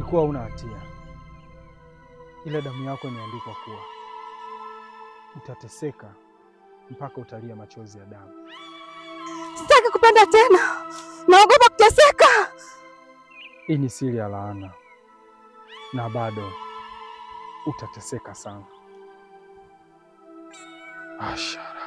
Ulikuwa una hatia, ila damu yako imeandikwa kuwa utateseka mpaka utalia machozi ya damu. Sitaki kupenda tena, naogopa kuteseka. Hii ni siri ya laana, na bado utateseka sana. Asharara.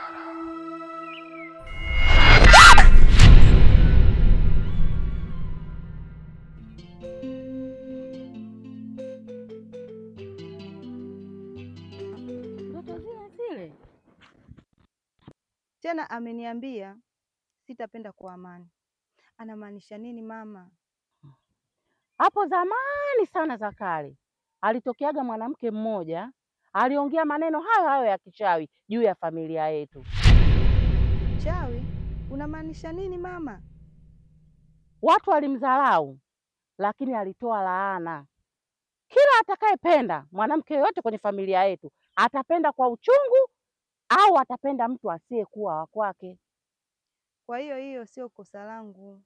Ndoto zile zile. Tena ameniambia sitapenda kwa amani. Anamaanisha nini mama? Hapo zamani sana za kale alitokeaga mwanamke mmoja, aliongea maneno hayo hayo ya kichawi juu ya familia yetu. Chawi? Unamaanisha nini mama? Watu walimdharau, lakini alitoa laana. Kila atakayependa mwanamke yoyote kwenye familia yetu atapenda kwa uchungu au atapenda mtu asiyekuwa wa kwake. Kwa hiyo hiyo sio kosa langu.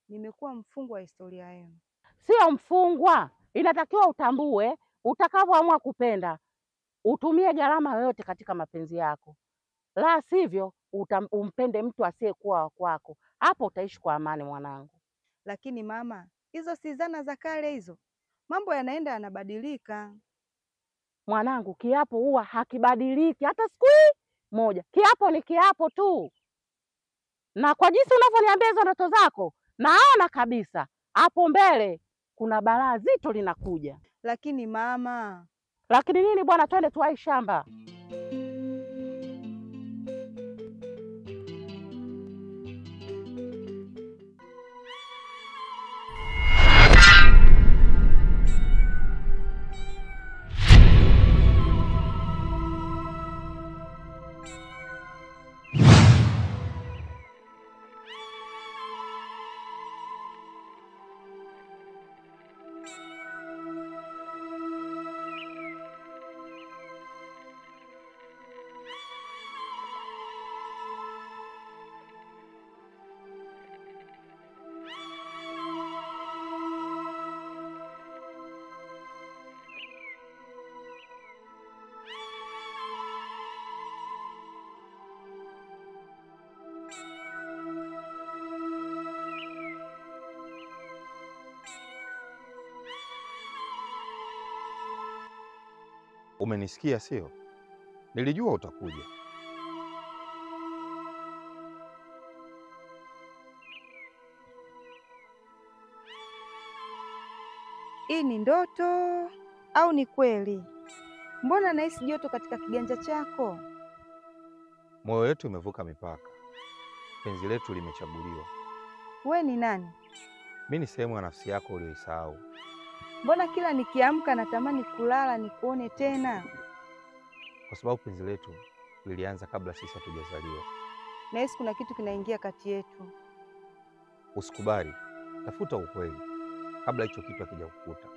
Nimekuwa mfungwa wa historia yenu. Sio mfungwa. Inatakiwa utambue utakavyoamua kupenda, utumie gharama yoyote katika mapenzi yako. La sivyo umpende mtu asiyekuwa wa kwako. Hapo utaishi kwa amani mwanangu. Lakini mama, hizo si zana za kale hizo. Mambo yanaenda yanabadilika. Mwanangu, kiapo huwa hakibadiliki hata siku moja. Kiapo ni kiapo tu. Na kwa jinsi unavyoniambia hizo ndoto zako, naona kabisa hapo mbele kuna balaa zito linakuja. Lakini mama. Lakini nini bwana, twende tuwai shamba. Umenisikia sio? Nilijua utakuja. Hii ni ndoto au ni kweli? Mbona nahisi joto katika kiganja chako? Moyo wetu umevuka mipaka. Penzi letu limechaguliwa. We ni nani? Mimi ni sehemu ya nafsi yako uliyoisahau. Mbona kila nikiamka natamani kulala nikuone tena? Kwa sababu penzi letu lilianza kabla sisi hatujazaliwa. Nahisi kuna kitu kinaingia kati yetu. Usikubali. Tafuta ukweli kabla hicho kitu hakijakukuta.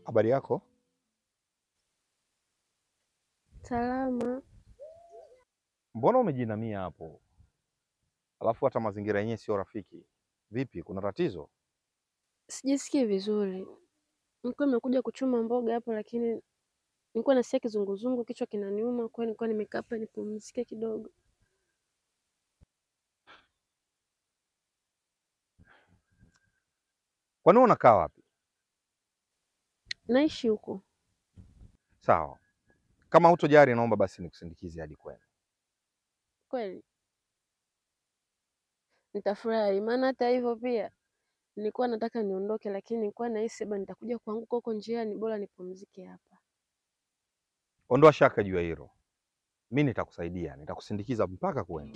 Habari yako? Salama. Mbona umejinamia hapo? Alafu hata mazingira yenyewe sio rafiki. Vipi, kuna tatizo? Sijisikii vizuri. Nilikuwa nimekuja kuchuma mboga hapo, lakini nilikuwa nasikia kizunguzungu, kichwa kinaniuma, kwa hiyo nilikuwa nimekaa hapa nipumzike kidogo. Kwani unakaa wapi? Naishi huko. Sawa. Kama hutojali naomba basi nikusindikize hadi kwenu. Kweli nitafurahi, maana hata hivyo pia nilikuwa nataka niondoke, lakini nilikuwa nahisi labda nitakuja kuanguka huko njiani, bora nipumzike hapa. Ondoa shaka juu ya hilo. Mimi nitakusaidia, nitakusindikiza mpaka kwenu.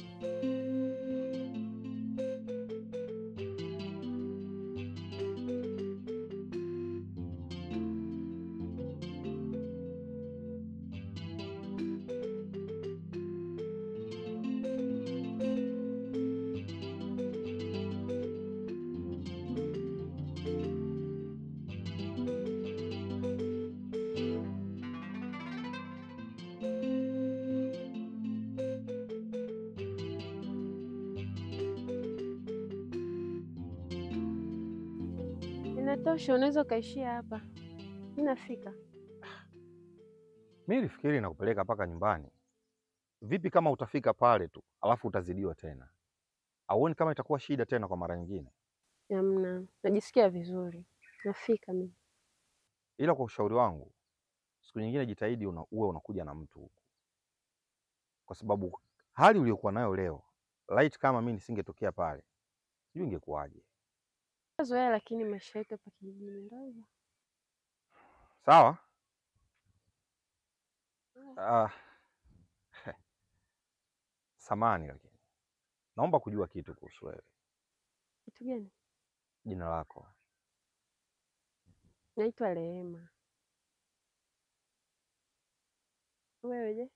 Inatosha, unaweza ukaishia hapa. Mimi nafika. Mimi nilifikiri nakupeleka mpaka nyumbani. Vipi kama utafika pale tu, alafu utazidiwa tena? Auoni kama itakuwa shida tena kwa mara nyingine? Hamna, najisikia vizuri. Nafika mimi. Ila kwa ushauri wangu, siku nyingine jitahidi uwe unakuja na mtu huku. Kwa sababu hali uliyokuwa nayo leo, light kama mimi nisingetokea pale, sijui ingekuwaje. Zoea, lakini maisha yetu hapa kijijini ndio hivyo. Sawa? Samahani lakini naomba kujua kitu kuhusu wewe. Kitu gani? Jina lako? Naitwa Rehema. Wewe je?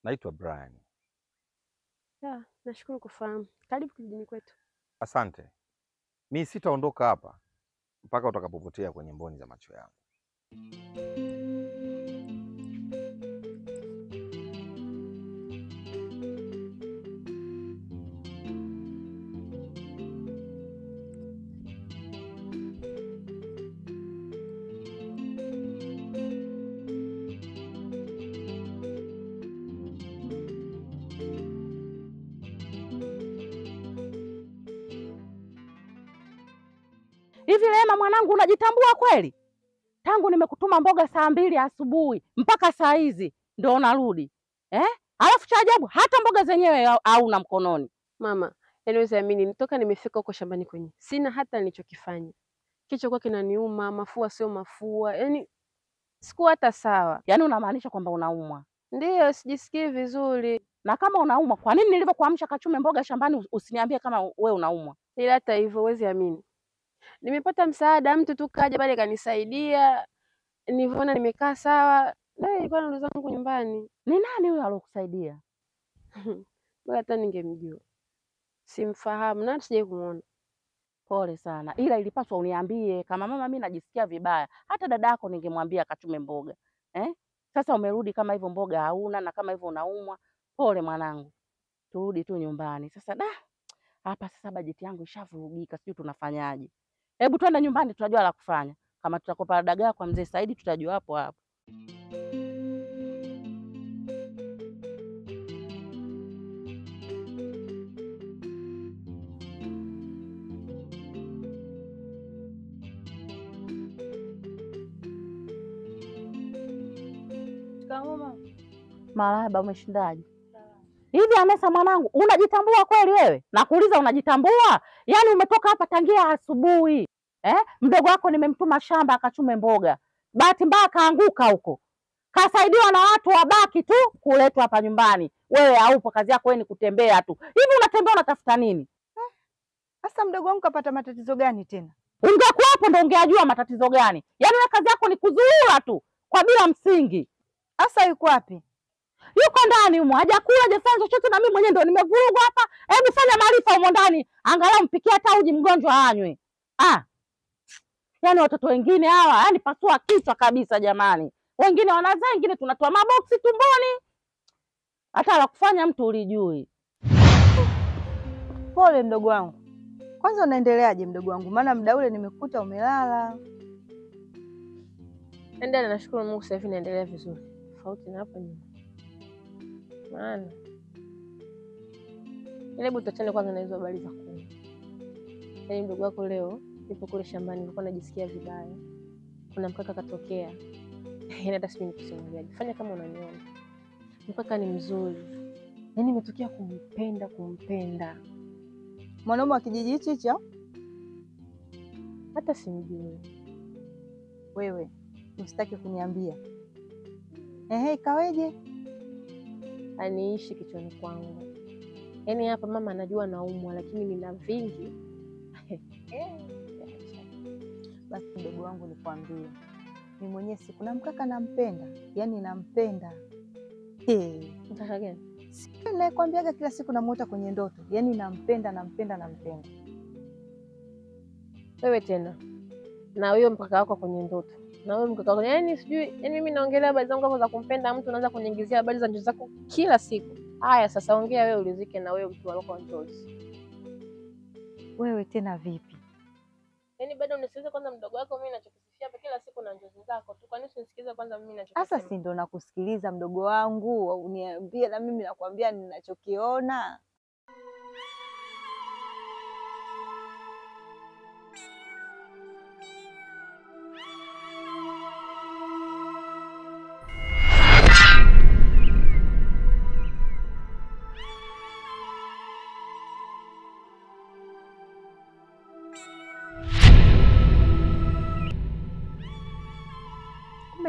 Naitwa Brian. Sawa, nashukuru kufahamu. Karibu kijijini kwetu. Asante. Mimi sitaondoka hapa mpaka utakapopotea kwenye mboni za macho yangu. Hivi Rehema mwanangu, unajitambua kweli? Tangu nimekutuma mboga saa 2 asubuhi mpaka saa hizi ndio unarudi. Eh? Alafu cha ajabu hata mboga zenyewe hauna mkononi. Mama, yaani wewe amini, nitoka nimefika huko shambani kwenye. Sina hata nilichokifanya. Kichwa kwa kinaniuma, mafua sio mafua. Yaani sikuwa hata sawa. Yaani unamaanisha kwamba unaumwa? Ndiyo, sijisikii vizuri. Na kama unaumwa, kwa nini nilivyokuamsha kachume mboga shambani usiniambie kama wewe unaumwa? Ila hata hivyo huwezi amini. Nimepata msaada, mtu tu kaja pale kanisaidia. Nilivyoona nimekaa sawa, nilikuwa na ndugu zangu nyumbani. Ni nani huyo alokusaidia? Bora hata ningemjua. Simfahamu na sijai kumuona. Pole sana. Ila ilipaswa uniambie kama mama mimi najisikia vibaya. Hata dadako ningemwambia akachume mboga. Eh? Sasa umerudi kama hivyo mboga hauna na kama hivyo unaumwa. Pole mwanangu. Turudi tu nyumbani. Sasa da hapa sasa bajeti yangu ishavurugika, sijui tunafanyaje. Hebu twende nyumbani tutajua la kufanya. Kama tutakopa dagaa kwa mzee Saidi tutajua hapo hapo. Mama. Marahaba, umeshindaje? Hivi Anesa mwanangu, unajitambua kweli wewe? Nakuuliza, unajitambua? Yaani umetoka hapa tangia asubuhi. Eh? Mdogo wako nimemtuma shamba akachume mboga. Bahati mbaya kaanguka huko. Kasaidiwa na watu wabaki tu kuletwa hapa nyumbani. Wewe haupo, kazi yako wewe ni kutembea tu. Hivi unatembea unatafuta nini? Sasa mdogo wangu kapata matatizo gani tena? Ungekuwa hapo ndo ungeajua matatizo gani. Yaani wewe kazi yako ni kuzuura tu kwa bila msingi. Sasa yuko wapi? Yuko ndani humo, hajakula, hajafanya chochote na mimi mwenyewe ndo nimevurugwa hapa. Hebu fanya maarifa humo ndani, angalau mpikie hata uji mgonjwa anywe. Ah. Yaani watoto wengine hawa, yaani pasua kichwa kabisa jamani. Wengine wanazaa, wengine tunatoa maboksi tumboni. Hata la kufanya mtu ulijui. Pole mdogo wangu. Kwanza unaendeleaje mdogo wangu? Maana muda ule nimekuta umelala. Endelea, nashukuru Mungu sasa hivi naendelea vizuri. Tofauti na hapo nyuma. Maana hebu tuachane kwanza na hizo habari za kumi. Yaani mdogo wako leo nipo kule shambani nilikuwa najisikia vibaya. Kuna mkaka katokea. Yaani hata sijui nikusimuliaje. Fanya kama unaniona. Mkaka ni mzuri. Yaani nimetokea kumpenda. Mwanaume wa kijiji hichi hichi au? Hata simjui. Wewe usitaki kuniambia. Ehe, ikaweje? Aniishi kichwani kwangu. Yaani hapa mama anajua naumwa lakini nina vingi. Basi mdogo wangu nikwambie, mimi mwenyewe si kuna mkaka nampenda, yaani nampenda. Mkaka gani? Nakwambiaga kila siku namuota kwenye ndoto, yaani nampenda nampenda nampenda. Wewe tena na huyo mkaka wako kwenye ndoto, na wewe mkaka wako, yaani sijui, yaani mimi naongelea habari zangu hapo za kumpenda mtu, unaanza kuniingizia habari za njozi zako kila siku. Haya sasa ongea wewe ulizike na wewe mtu wako wa njozi. Wewe tena vipi? Yaani bado unisikilize kwanza mdogo wako, mimi ninachokisifia hapa kila siku na njozi zako tu. Kwa nini usinisikilize kwanza mimi ninachokisema? Sasa si ndo nakusikiliza mdogo wangu, uniambie na mimi nakwambia ninachokiona.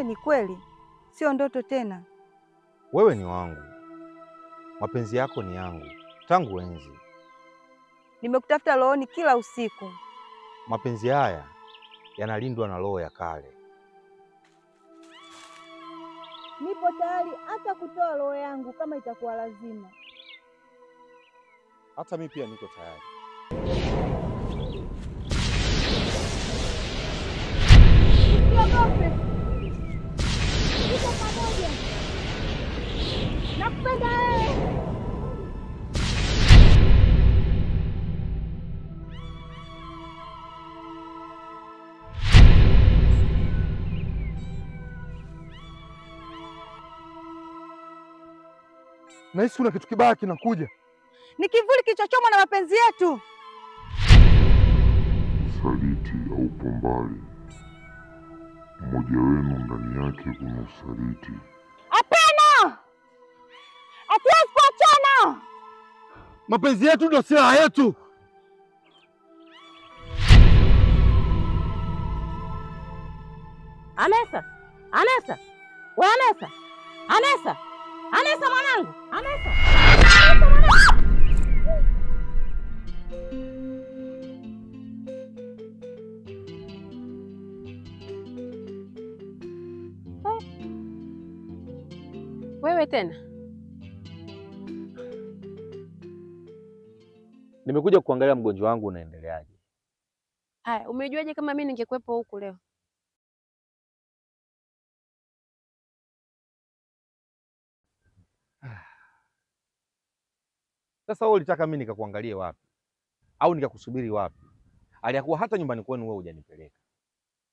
Ni kweli, sio ndoto tena. Wewe ni wangu, mapenzi yako ni yangu tangu enzi. Nimekutafuta rohoni kila usiku. Mapenzi haya yanalindwa na roho ya kale. Nipo tayari hata kutoa roho yangu kama itakuwa lazima. Hata mimi pia niko tayari. Usiogope. Tuko pamoja. Nakupenda wewe. Nahisi kuna kitu kibaya kinakuja. Ni kivuli kilichochomwa na mapenzi yetu. Usaliti haupo mbali. Mmoja wenu ndani yake kuna usaliti. Hapana! Hatuwezi kuachana. Mapenzi yetu ndio silaha yetu. Anesa! Anesa! We Anesa! Anesa! Anesa mwanangu! Anesa! Anesa mwanangu! Wewe tena? Nimekuja kuangalia mgonjwa wangu unaendeleaje. Haya, umejuaje kama mimi ningekuepo huku leo? Sasa wewe ulitaka mimi nikakuangalie wapi? Au nikakusubiri wapi? Aliyakuwa hata nyumbani kwenu wewe hujanipeleka.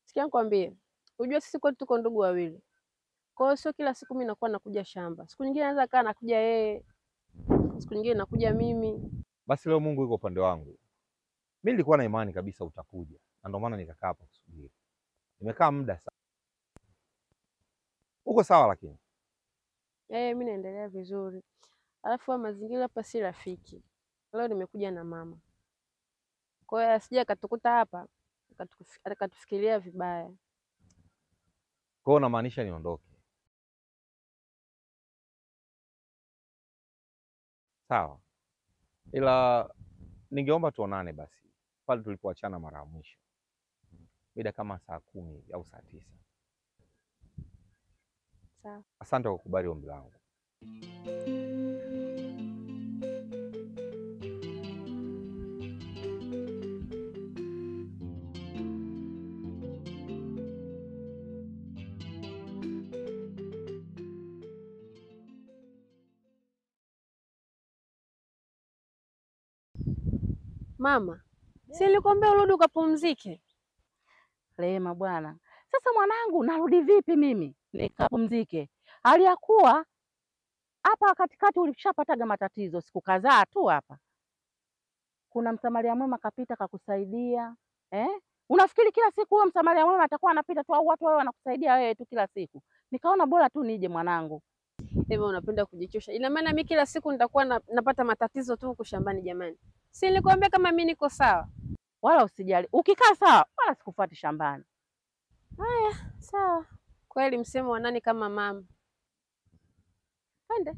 Sikia nikwambie, unajua sisi kwetu tuko ndugu wawili. Kwa hiyo sio kila siku mimi nakuwa nakuja shamba. Siku nyingine naweza kaa nakuja yeye, siku nyingine nakuja mimi. Basi leo Mungu yuko upande wangu. Mimi nilikuwa na imani kabisa utakuja, na ndio maana nikakaa hapa kusubiri. Nimekaa muda sana. Uko sawa lakini? Mimi naendelea vizuri. Alafu mazingira hapa si rafiki. Leo nimekuja na mama. Kwa hiyo asije akatukuta hapa, akatufikiria vibaya. Kwa hiyo unamaanisha niondoke? Sawa. Ila ningeomba tuonane basi pale tulipoachana mara ya mwisho, mida kama saa 10 au saa 9. Sawa. Asante kwa kukubali ombi langu. Mama, si nilikwambia urudi ukapumzike? Rehema bwana. Sasa mwanangu, narudi vipi mimi nikapumzike? Hali ya kuwa hapa katikati ulishapataga matatizo siku kadhaa tu hapa. Kuna msamaria mwema kapita kakusaidia, eh? Unafikiri kila siku huyo msamaria mwema atakuwa anapita tu au watu wao wanakusaidia wewe tu kila siku? Nikaona bora tu nije mwanangu. Ema, unapenda kujichosha. Ina maana mimi kila siku nitakuwa napata matatizo tu huku shambani jamani. Si nilikwambia kama mimi niko sawa? Wala usijali. Ukikaa sawa, wala sikufuati shambani. Haya, sawa. Kweli msemo wa nani kama mama. Twende.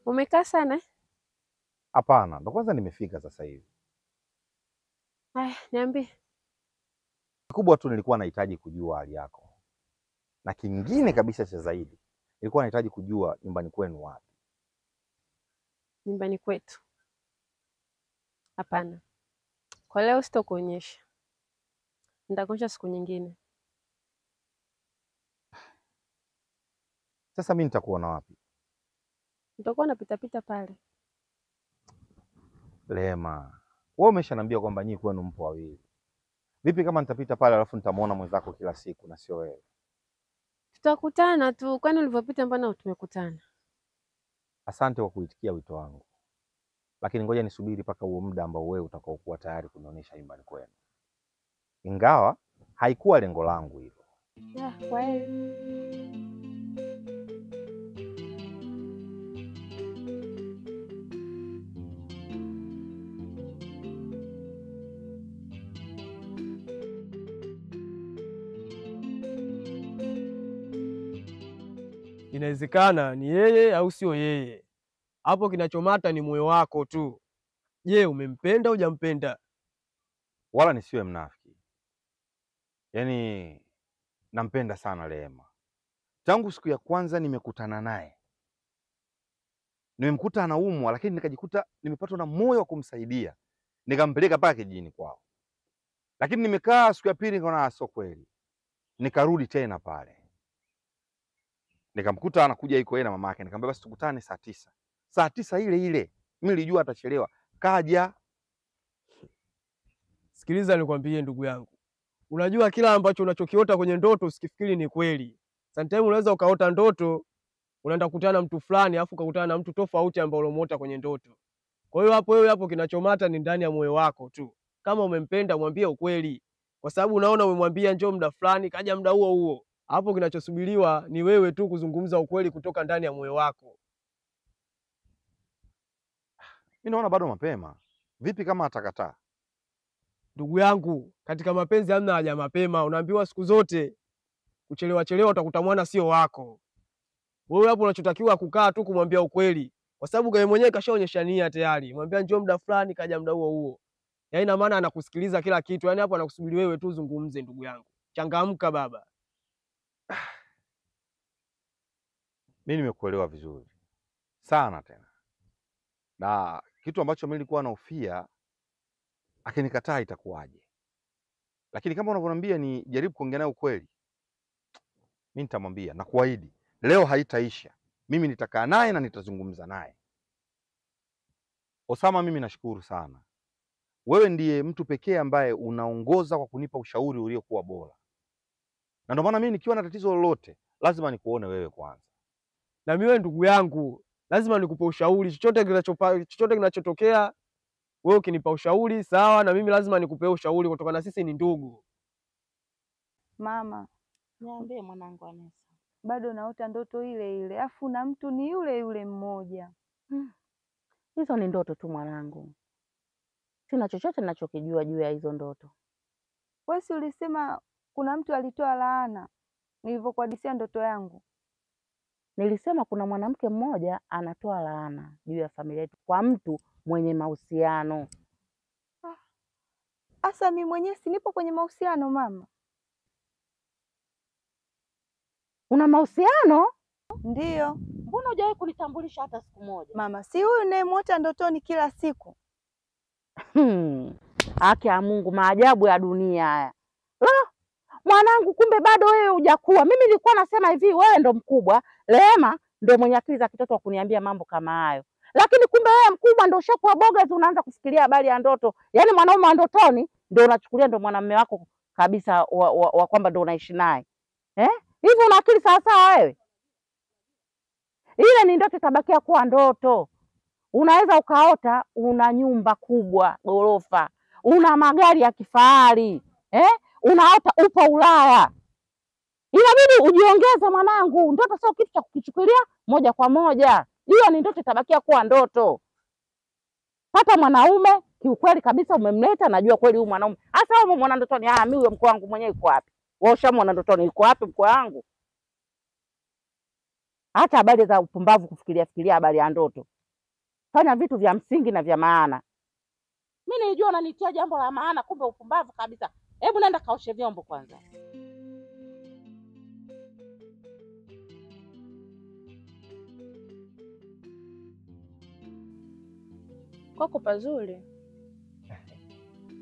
Umekaa sana? Hapana, ndo kwanza nimefika sasa hivi. Haya, niambie. Kikubwa tu nilikuwa nahitaji kujua hali yako, na kingine kabisa cha zaidi nilikuwa nahitaji kujua nyumbani kwenu wapi. Nyumbani kwetu? Hapana, kwa leo sitokuonyesha, nitakuonyesha siku nyingine. Sasa mimi nitakuona wapi? Nitakuwa napita pita pale. Lema, wewe umeshaniambia kwamba nyinyi kwenu mpo wawili. Vipi kama nitapita pale alafu nitamuona mwenzako kila siku na sio wewe? Tutakutana tu, kwani ulivyopita mbona tumekutana? Asante kwa kuitikia wito wangu. Lakini ngoja nisubiri mpaka huo muda ambao wewe utakaokuwa tayari kunionyesha nyumbani kwenu. Ingawa haikuwa lengo langu hilo. Kweli. Inawezekana ni yeye au sio yeye. Hapo kinachomata ni moyo wako tu. Je, umempenda au hujampenda? Wala nisiwe mnafiki. Yaani nampenda sana Rehema. Tangu siku ya kwanza nimekutana naye, nimemkuta anaumwa, lakini nikajikuta nimepatwa na moyo wa kumsaidia. Nikampeleka mpaka kijijini kwao. Lakini nimekaa siku ya pili nikaona sio kweli. Nikarudi tena pale. Nikamkuta anakuja yuko yeye na mama yake. Nikamwambia basi tukutane saa 9. Saa 9 ile ile. Mimi nilijua atachelewa. Kaja. Sikiliza nikwambie ndugu yangu. Unajua kila ambacho unachokiota kwenye ndoto usikifikiri ni kweli. Sometimes unaweza ukaota ndoto unaenda kukutana na mtu fulani afu ukakutana na mtu tofauti ambaye ulomuota kwenye ndoto. Kwa hiyo hapo wewe hapo kinachomata ni ndani ya moyo wako tu. Kama umempenda mwambie ukweli. Kwa sababu unaona umemwambia njoo muda fulani kaja muda huo huo. Hapo kinachosubiriwa ni wewe tu kuzungumza ukweli kutoka ndani ya moyo wako. Mimi naona bado mapema. Vipi kama atakataa? Ndugu yangu, katika mapenzi hamna haja mapema. Unaambiwa siku zote kuchelewa chelewa utakuta mwana sio wako. Wewe hapo unachotakiwa kukaa tu kumwambia ukweli. Kwa sababu yeye mwenyewe kashaonyesha nia tayari. Mwambia njoo muda fulani kaja muda huo huo. Yaani ina maana anakusikiliza kila kitu. Yaani hapo anakusubiri wewe tu uzungumze ndugu yangu. Changamka baba. Mimi nimekuelewa vizuri sana tena. Na kitu ambacho mimi nilikuwa nahofia akinikataa itakuwaje? Lakini kama unavyoniambia ni jaribu kuongea naye ukweli. Mimi nitamwambia na kuahidi leo haitaisha. Mimi nitakaa naye na nitazungumza naye. Osama, mimi nashukuru sana. Wewe ndiye mtu pekee ambaye unaongoza kwa kunipa ushauri uliokuwa bora. Na ndio maana mimi nikiwa na tatizo lolote lazima nikuone wewe kwanza. Na mimi ndugu yangu lazima nikupe ushauri chochote kinachotokea. Wewe ukinipa ushauri sawa, na mimi lazima nikupe ushauri kutokana na sisi ni ndugu. Mama, niambie mwanangu Anesa. Bado naota ndoto ile ile, afu na mtu ni yule yule mmoja. Hizo ni ndoto tu mwanangu. Sina chochote ninachokijua juu ya hizo ndoto. Wewe si ulisema kuna mtu alitoa laana nilivyokuhadisia ndoto yangu? Nilisema kuna mwanamke mmoja anatoa laana juu ya familia yetu kwa mtu mwenye mahusiano. Asa mimi mwenyewe si nipo kwenye mahusiano mama. Una mahusiano? Ndiyo. Mbona hujawahi kunitambulisha hata siku moja? Mama, si huyu ninayemuota ndotoni kila siku. Haki ya Mungu, maajabu ya dunia haya. La, Mwanangu, kumbe bado wewe hujakuwa. Mimi nilikuwa nasema hivi, wewe ndo mkubwa, Rehema ndo mwenye akili za kitoto wa kuniambia mambo kama hayo. Lakini kumbe wewe mkubwa ndo ushakuwa boga tu, unaanza kufikiria habari ya ndoto. Yaani mwanaume wa ndotoni ndo unachukulia ndo mwanamume wako kabisa wa kwamba ndo unaishi naye. Eh? Hivi una akili sawa sawa wewe? Ile ni ndoto, itabakia kuwa ndoto. Unaweza ukaota una nyumba kubwa, gorofa, una magari ya kifahari, eh? Unaota upo Ulaya. Inabidi ujiongeze mwanangu, ndoto sio kitu cha kukichukulia moja kwa moja. Hiyo ni ndoto, itabakia kuwa ndoto. Pata mwanaume kiukweli kabisa, umemleta, najua kweli huyu mwanaume. Hasa wewe umemwona ndotoni, ah, mimi huyo mkwe wangu mwenyewe yuko wapi? Wewe ushamwona ndotoni yuko wapi mkwe wangu? Hata habari za upumbavu kufikiria fikiria habari ya ndoto. Fanya vitu vya msingi na vya maana. Mimi nilijua unanitia jambo la maana, kumbe upumbavu kabisa. Hebu nenda kaoshe vyombo kwanza. Kwako pazuri.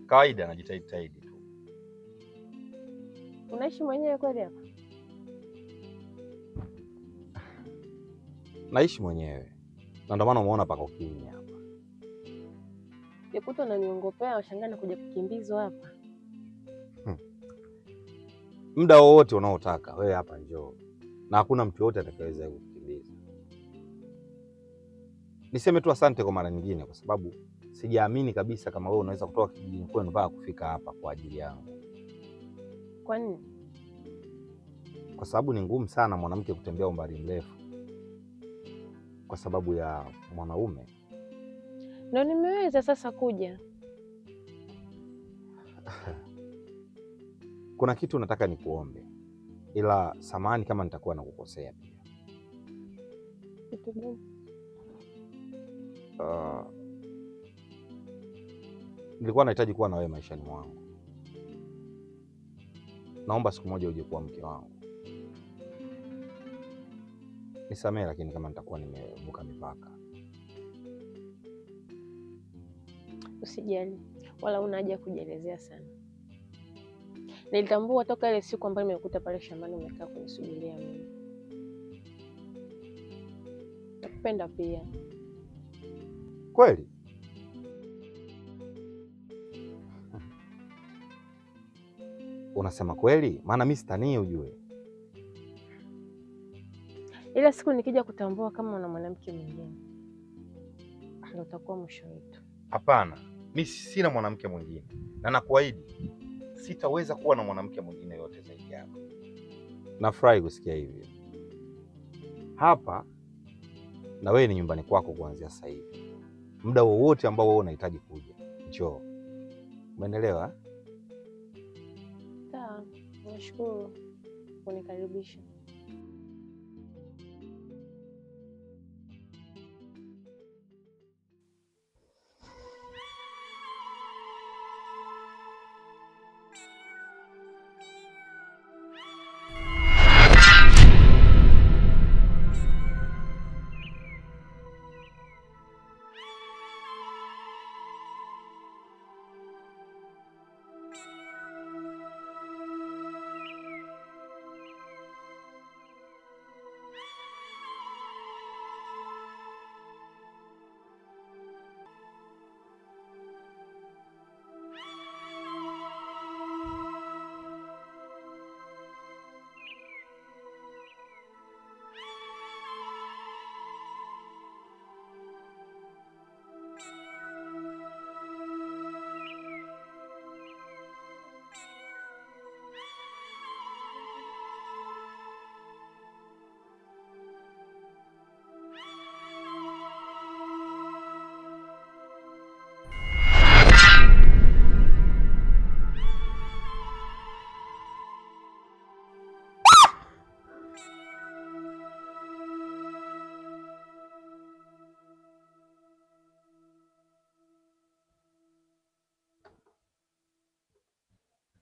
Kawaida, najitahidi tahidi tu. Unaishi mwenyewe kweli hapa? Naishi mwenyewe. Na ndio maana umeona pako kimya hapa. Nikuta unaniongopea, washangaa na kuja kukimbizwa hapa. Muda wowote unaotaka wewe hapa njoo, na hakuna mtu yote atakayeweza kukukimbiza. Niseme tu asante kwa mara nyingine, kwa sababu sijaamini kabisa kama wewe unaweza kutoka kijijini kwenu mpaka kufika hapa kwa ajili yangu. Kwa nini? Kwa sababu ni ngumu sana mwanamke kutembea umbali mrefu kwa sababu ya mwanaume. Ndio nimeweza sasa kuja. Kuna kitu nataka nikuombe, ila samahani kama nitakuwa nakukosea pia. Kitu gani? Nilikuwa nahitaji kuwa na wewe maishani mwangu. Naomba siku moja uje kuwa mke wangu. Nisamehe lakini kama nitakuwa nimevuka mipaka. Usijali, wala huna haja kujielezea sana. Nilitambua toka ile siku ambayo nimekuta pale shambani umekaa kunisubiria mimi. Nakupenda pia. Kweli? Unasema kweli? Maana mimi sitanii ujue. Ila siku nikija kutambua kama una mwanamke mwingine, ndio utakuwa mwisho wetu. Hapana, mimi sina mwanamke mwingine, na nakuahidi sitaweza kuwa na mwanamke mwingine yote zaidi yako. Nafurahi kusikia hivyo. Hapa na wewe ni nyumbani kwako kuanzia sasa hivi. Muda wowote ambao wewe unahitaji kuja, njoo. Umeelewa? Sawa, nashukuru kunikaribisha.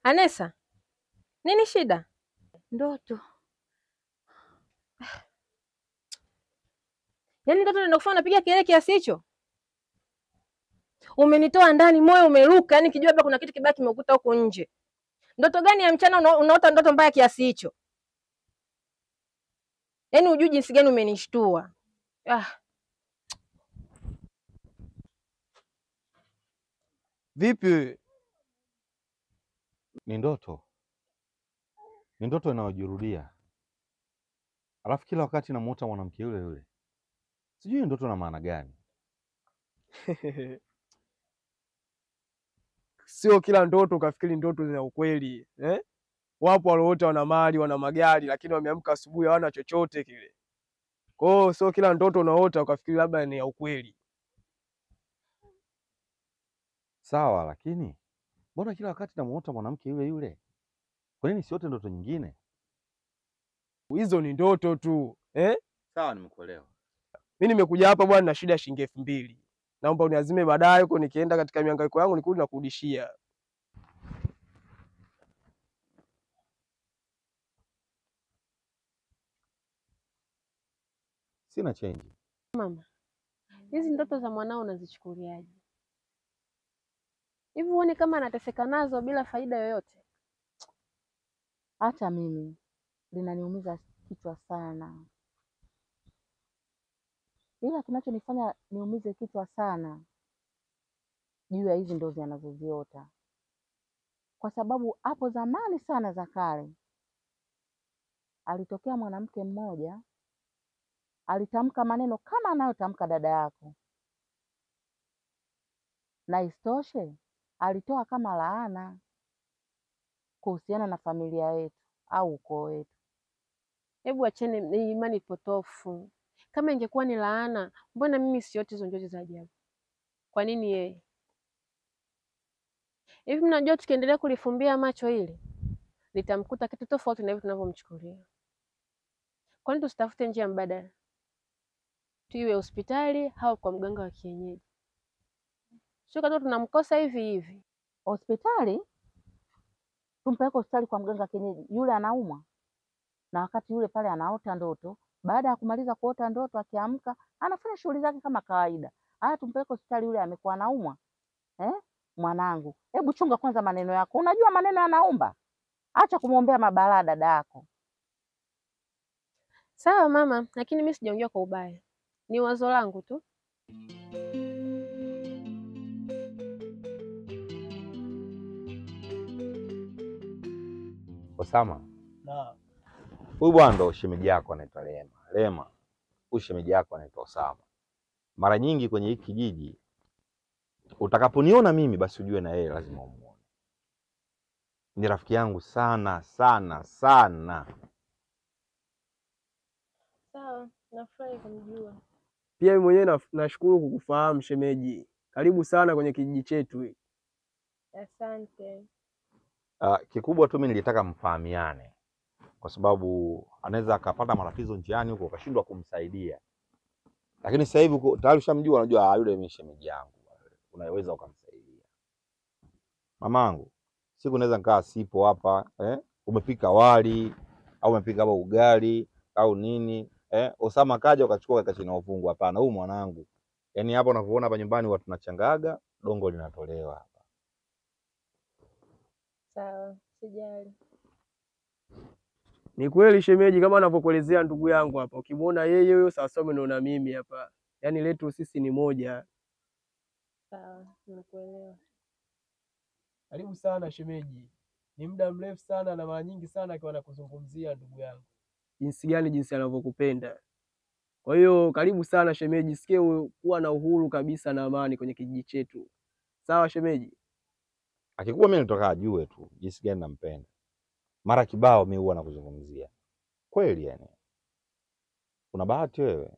Anesa, nini shida? Ndoto. Yaani ndoto ndio kufanya napiga kelele kiasi hicho? Umenitoa ndani, moyo umeruka, yaani kijua hapa kuna kitu kibaya kimekuta huko nje. Ndoto gani ya mchana unaota ndoto mbaya kiasi hicho? Yaani hujui jinsi gani umenishtua. Ah. Vipi? Ni ndoto. Ni ndoto inayojirudia. Alafu kila wakati namuota mwanamke yule yule. Sijui ndoto na maana gani. Sio kila ndoto ukafikiri ndoto zina ukweli, eh? Wapo walioota wana mali, wana magari, lakini wameamka asubuhi hawana chochote kile. Kwa hiyo sio kila ndoto unaota ukafikiri labda ni ya ukweli. Sawa, lakini mbona kila wakati namuota mwanamke yule yule? Kwa nini siote ndoto nyingine? Hizo ni ndoto tu, eh? Sawa, nimekuelewa. Mimi nimekuja hapa bwana na shida shilingi 2000. Naomba uniazime baadaye huko nikienda katika mihangaiko yangu nikirudi na kurudishia. Sina change. Mama, hizi ndoto za mwanao unazichukuliaje? Hivi uone kama anateseka nazo bila faida yoyote? Hata mimi linaniumiza kichwa sana. Ila kinachonifanya niumize kichwa sana juu ya hizi ndoto anazoziota, kwa sababu hapo zamani sana za kale alitokea mwanamke mmoja alitamka maneno kama anayotamka dada yako, na isitoshe alitoa kama laana kuhusiana na familia yetu au ukoo wetu. Hebu acheni imani potofu. Kama ingekuwa ni laana, mbona mimi sioti hizo njozi za ajabu? Kwa nini yeye? Hivi mnajua tukiendelea kulifumbia macho hili litamkuta kitu tofauti na hivi tunavyomchukulia. Kwa nini tusitafute njia mbadala? Tuiwe hospitali au kwa mganga wa kienyeji. Sio kama tunamkosa hivi hivi. Hospitali? Tumpeleke hospitali kwa mganga wa kienyeji. Yule anaumwa. Na wakati yule pale anaota ndoto, baada ya kumaliza kuota ndoto akiamka anafanya shughuli zake kama kawaida. Haya, tumpeleke hospitali, yule amekuwa anaumwa. Eh? Mwanangu, hebu chunga kwanza maneno yako. Unajua maneno yanaumba. Acha kumuombea mabalaa dada yako. Sawa mama, lakini mimi sijaongea kwa ubaya. Ni wazo langu tu. Osama. Na huyu bwana ndo shemeji yako anaitwa Lema. Lema, huyu shemeji yako anaitwa Osama. Mara nyingi kwenye hiki kijiji utakaponiona mimi basi ujue na yeye lazima umuone. Ni rafiki yangu sana sana sana. Sawa, nafurahi kumjua. Pia mimi mwenyewe nashukuru kukufahamu shemeji. Karibu sana kwenye kijiji chetu. Asante. Kikubwa tu mimi nilitaka mfahamiane, kwa sababu anaweza akapata matatizo njiani huko ukashindwa kumsaidia. Lakini sasa hivi tayari ushamjua, unajua yule ni shemeji yangu, unaweza ukamsaidia. Mamangu, siku naweza nikaa sipo hapa, umepika wali au umepika hapa ugali au nini, Osama kaja ukachukua kaka chini ufungu. Hapana, huyu mwanangu. Yaani hapa unavyoona hapa nyumbani watu tunachangaga, dongo linatolewa hapa. Sawa, sijali. Ni kweli shemeji, kama anavyokuelezea ndugu yangu hapa. Ukimuona yeye huyo sawa sawa unaona mimi hapa. Yaani letu sisi ni moja. Sawa, nimekuelewa. Karibu sana shemeji. Ni muda mrefu sana na mara nyingi sana akiwa anakuzungumzia ndugu yangu. Jinsi gani jinsi anavyokupenda. Kwa hiyo karibu sana shemeji, sikie kuwa na uhuru kabisa na amani kwenye kijiji chetu. Sawa shemeji? Akikuwa mimi nitoka ajue tu jinsi gani nampenda. Mara kibao mimi huwa nakuzungumzia. Kweli yani. Una bahati wewe.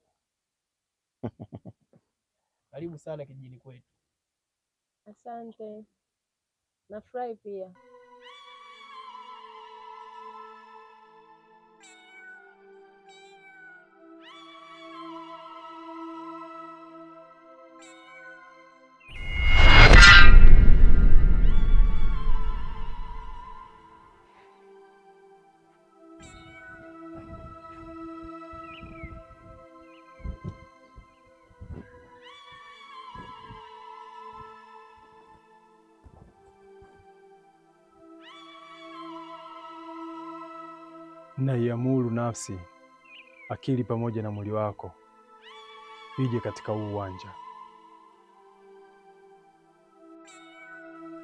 Karibu sana kijijini kwetu. Asante. Nafurahi pia. Naiamuru nafsi, akili pamoja na mwili wako ije katika huu uwanja.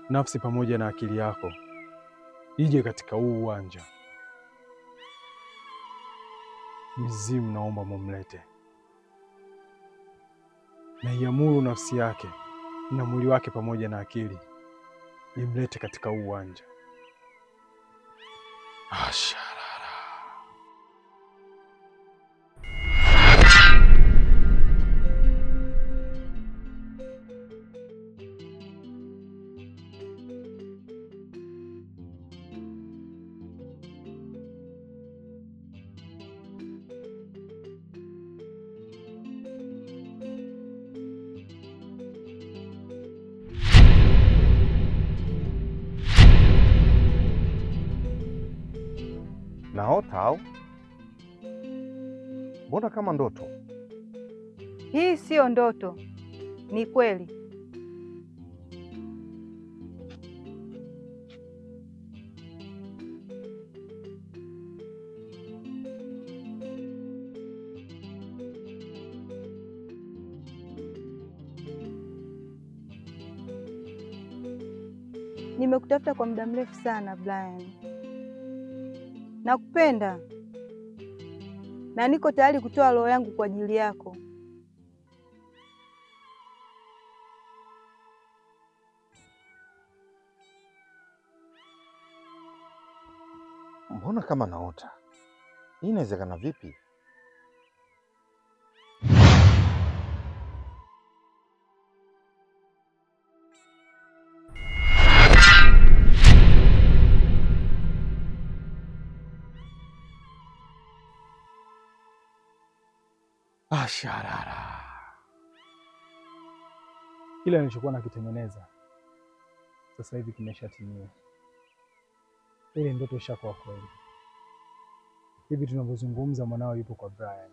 Nafsi pamoja na akili yako ije katika huu uwanja. Mizimu naomba mumlete. Naiamuru nafsi yake na mwili wake pamoja na akili imlete katika huu uwanja. Asharara. Naota au? Mbona kama ndoto? Hii siyo ndoto, ni kweli. Nimekutafuta kwa muda mrefu sana Brian. Nakupenda na niko tayari kutoa roho yangu kwa ajili yako. Mbona kama naota? Hii inawezekana vipi? Asharara. Kile nilichokuwa nakitengeneza sasa hivi kimeshatimia. Ile ndoto ishakuwa kweli. Hivi tunavyozungumza mwanao yupo kwa Brian.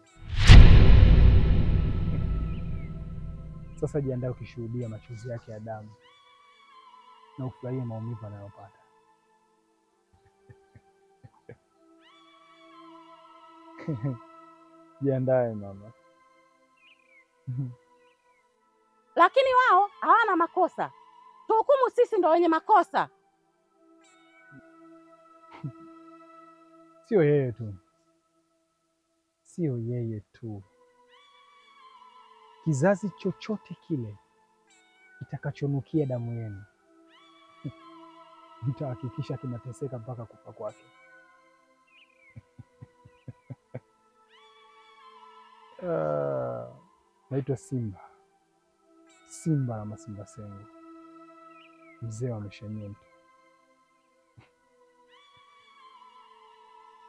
Sasa jiandae ukishuhudia machozi yake ya damu na ufurahie maumivu anayopata. Jiandae mama. Lakini wao hawana makosa. Tuhukumu sisi ndo wenye makosa. Sio yeye tu. Sio yeye tu. Kizazi chochote kile kitakachonukia damu yenu nitahakikisha kinateseka mpaka kufa kwake. Naitwa Simba. Simba na Masimba Sengo. Mzee wa Mishanyento.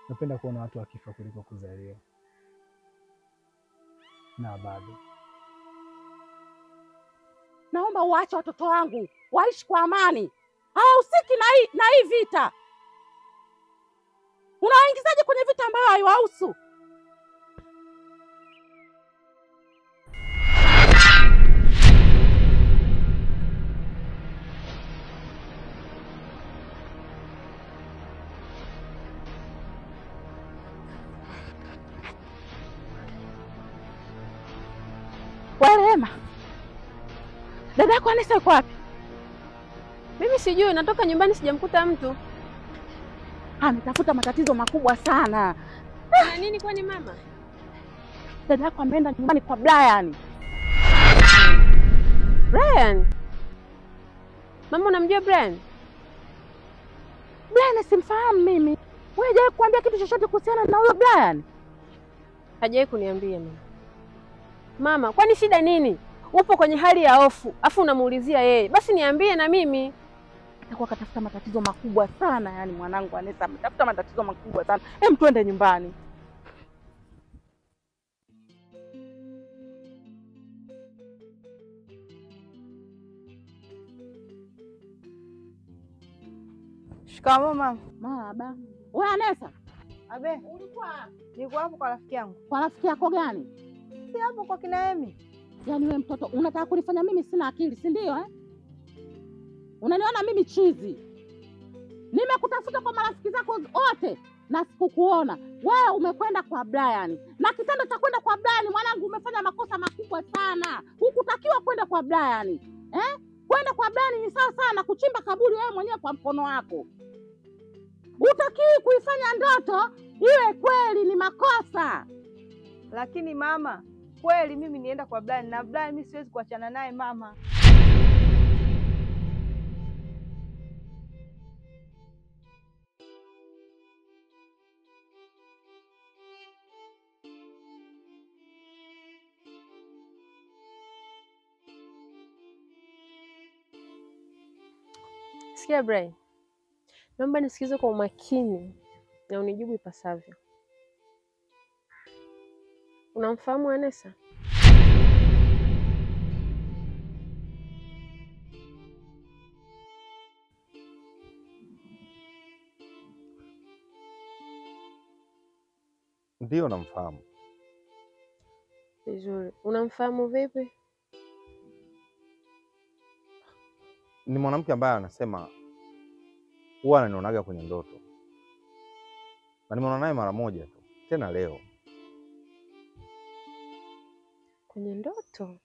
Napenda kuona watu wakifa kuliko kuzaliwa. Na bado naomba uache watoto wangu waishi kwa amani. Hawahusiki na hii vita. Unawaingizaje kwenye vita ambayo haiwahusu? Rehema, dada yako Anisa yuko wapi? Mimi sijui, natoka nyumbani sijamkuta mtu. Ametafuta matatizo makubwa sana. Na nini kwani mama? Dada yako ameenda nyumbani kwa Brian. Brian? Mama, unamjua Brian? Brian simfahamu mimi. Wewe hujawahi kuambia kitu chochote kuhusiana na huyo Brian? Hajawahi kuniambia mama. Mama, kwani shida nini? Upo kwenye hali ya hofu, afu unamuulizia yeye. Basi niambie na mimi. Atakuwa katafuta matatizo makubwa sana, yani mwanangu Anisa ametafuta matatizo makubwa sana. Hem, twende nyumbani. Shikamoo mama. Marahaba. Wewe Anisa? Abe. Ulikuwa wapi? Nilikuwa hapo kwa rafiki yangu. Kwa rafiki yako gani? Si hapo kwa kina Emi. Yaani wewe mtoto unataka kunifanya mimi sina akili, si ndio eh? Unaniona mimi chizi? Nimekutafuta kwa marafiki zako wote. na sikukuona. Wewe umekwenda kwa Brian. Na kitendo cha kwenda kwa Brian, mwanangu, umefanya makosa makubwa sana. Hukutakiwa kwenda kwa Brian. Eh? Kwenda kwa Brian ni sawa sana kuchimba kaburi wewe mwenyewe kwa mkono wako. Hutakiwi kuifanya ndoto iwe kweli, ni makosa. Lakini mama, kweli mimi nienda kwa Brian na Brian mimi siwezi kuachana naye mama. Sikia Brian, naomba nisikize kwa umakini na unijibu ipasavyo. Unamfahamu Anesa? Ndiyo, namfahamu. Vizuri. Unamfahamu vipi? Ni mwanamke ambaye anasema huwa ananionaga kwenye ndoto, na nimeona naye mara moja tu, tena leo. Kwenye ndoto?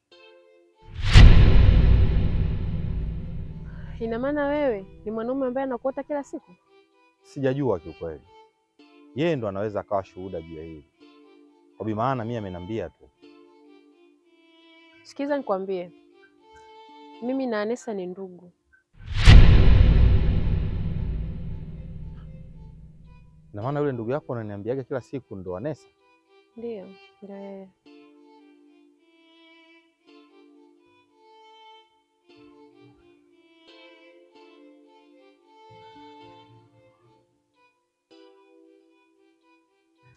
Ina maana wewe ni mwanaume ambaye anakuota kila siku? Sijajua kiukweli, yeye ndo anaweza akawa shuhuda juu ya hili, kwa maana mimi ameniambia tu. Sikiza nikwambie, mimi na Anesa ni ndugu. Na maana yule ndugu yako ananiambiaga kila siku ndo Anesa? Ndio, ndio yeye.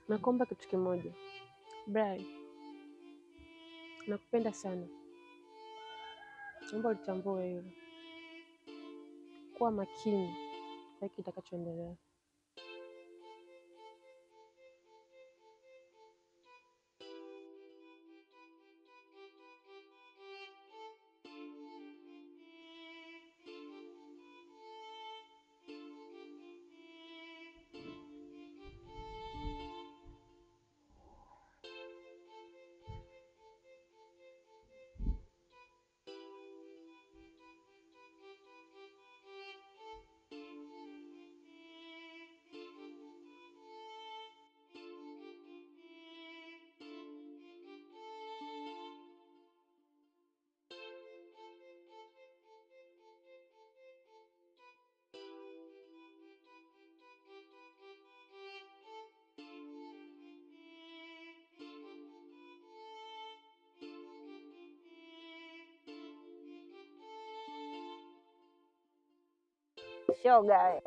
Nakuomba kitu kimoja Brian, nakupenda sana, naomba ulitambue hilo. Kuwa makini kwa hiki kitakachoendelea. Shoga,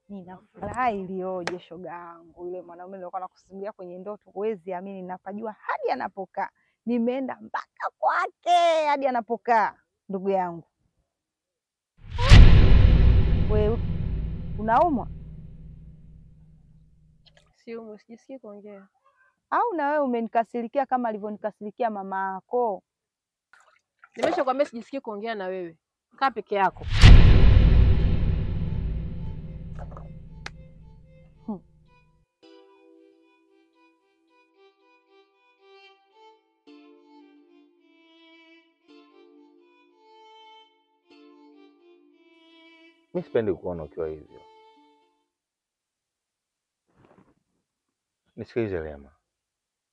nina furaha iliyoje shoga yangu. Yule mwanaume nilikuwa nakusimulia kwenye ndoto, huwezi amini, napajua hadi anapokaa. Nimeenda mpaka kwake hadi anapokaa ndugu yangu. Wewe unaumwa? Siumwi, sijisikii kuongea. Au na wewe umenikasirikia kama alivyonikasirikia mama yako? Nimeshakwambia sijisikii kuongea na wewe. Kaa peke yako. Mimi sipendi kuona ukiwa hivyo. Nisikilize Lema,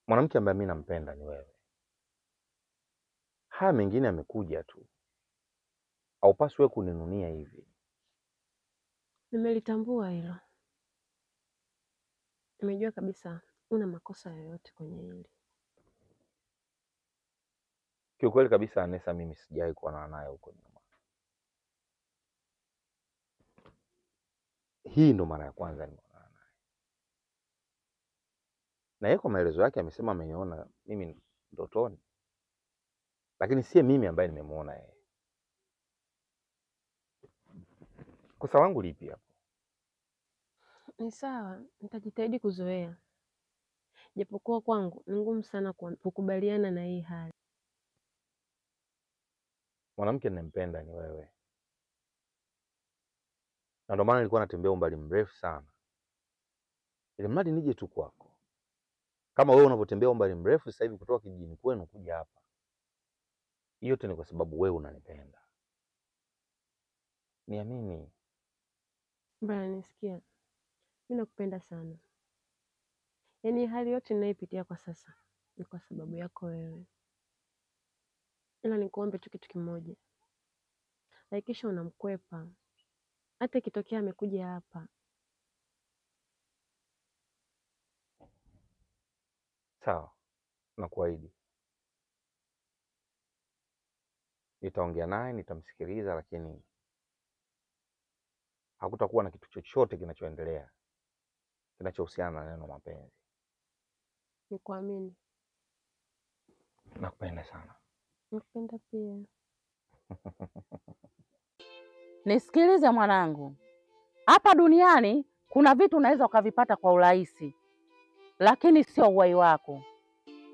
mwanamke ambaye mimi nampenda ni wewe. Haya mengine yamekuja tu, haupaswi wewe kuninunia hivi. Nimelitambua hilo, nimejua kabisa una makosa yoyote kwenye hili. Kiukweli kabisa Anesa, mimi sijawahi kuonana naye huko nyuma. Hii ndo mara ya kwanza nimeonana naye, na yeye kwa maelezo yake amesema ameniona mimi ndotoni, lakini si mimi ambaye nimemuona yeye. Kosa langu lipi hapo? Ni sawa, nitajitahidi kuzoea, japokuwa kwangu ni ngumu sana kukubaliana na hii hali. Mwanamke ninayempenda ni wewe, na ndio maana nilikuwa natembea umbali mrefu sana Ili mradi nije tu kwako. Kama wewe unavyotembea umbali mrefu sasa hivi kutoka kijijini kwenu kuja hapa. Hiyo yote ni kwa sababu wewe unanipenda. Niamini. Brian, nisikia. Mimi nakupenda sana. Yaani hali yote ninayopitia kwa sasa ni kwa sababu yako wewe. Ila nikuombe tu kitu kimoja. Hakikisha unamkwepa. Hata ikitokea amekuja hapa. Sawa, nakuahidi. Nitaongea naye, nitamsikiliza, lakini hakutakuwa na kitu chochote kinachoendelea kinachohusiana na neno mapenzi. Nikuamini. Nakupenda sana. Nakupenda pia. Nisikilize mwanangu. Hapa duniani kuna vitu unaweza ukavipata kwa urahisi, lakini sio uhai wako.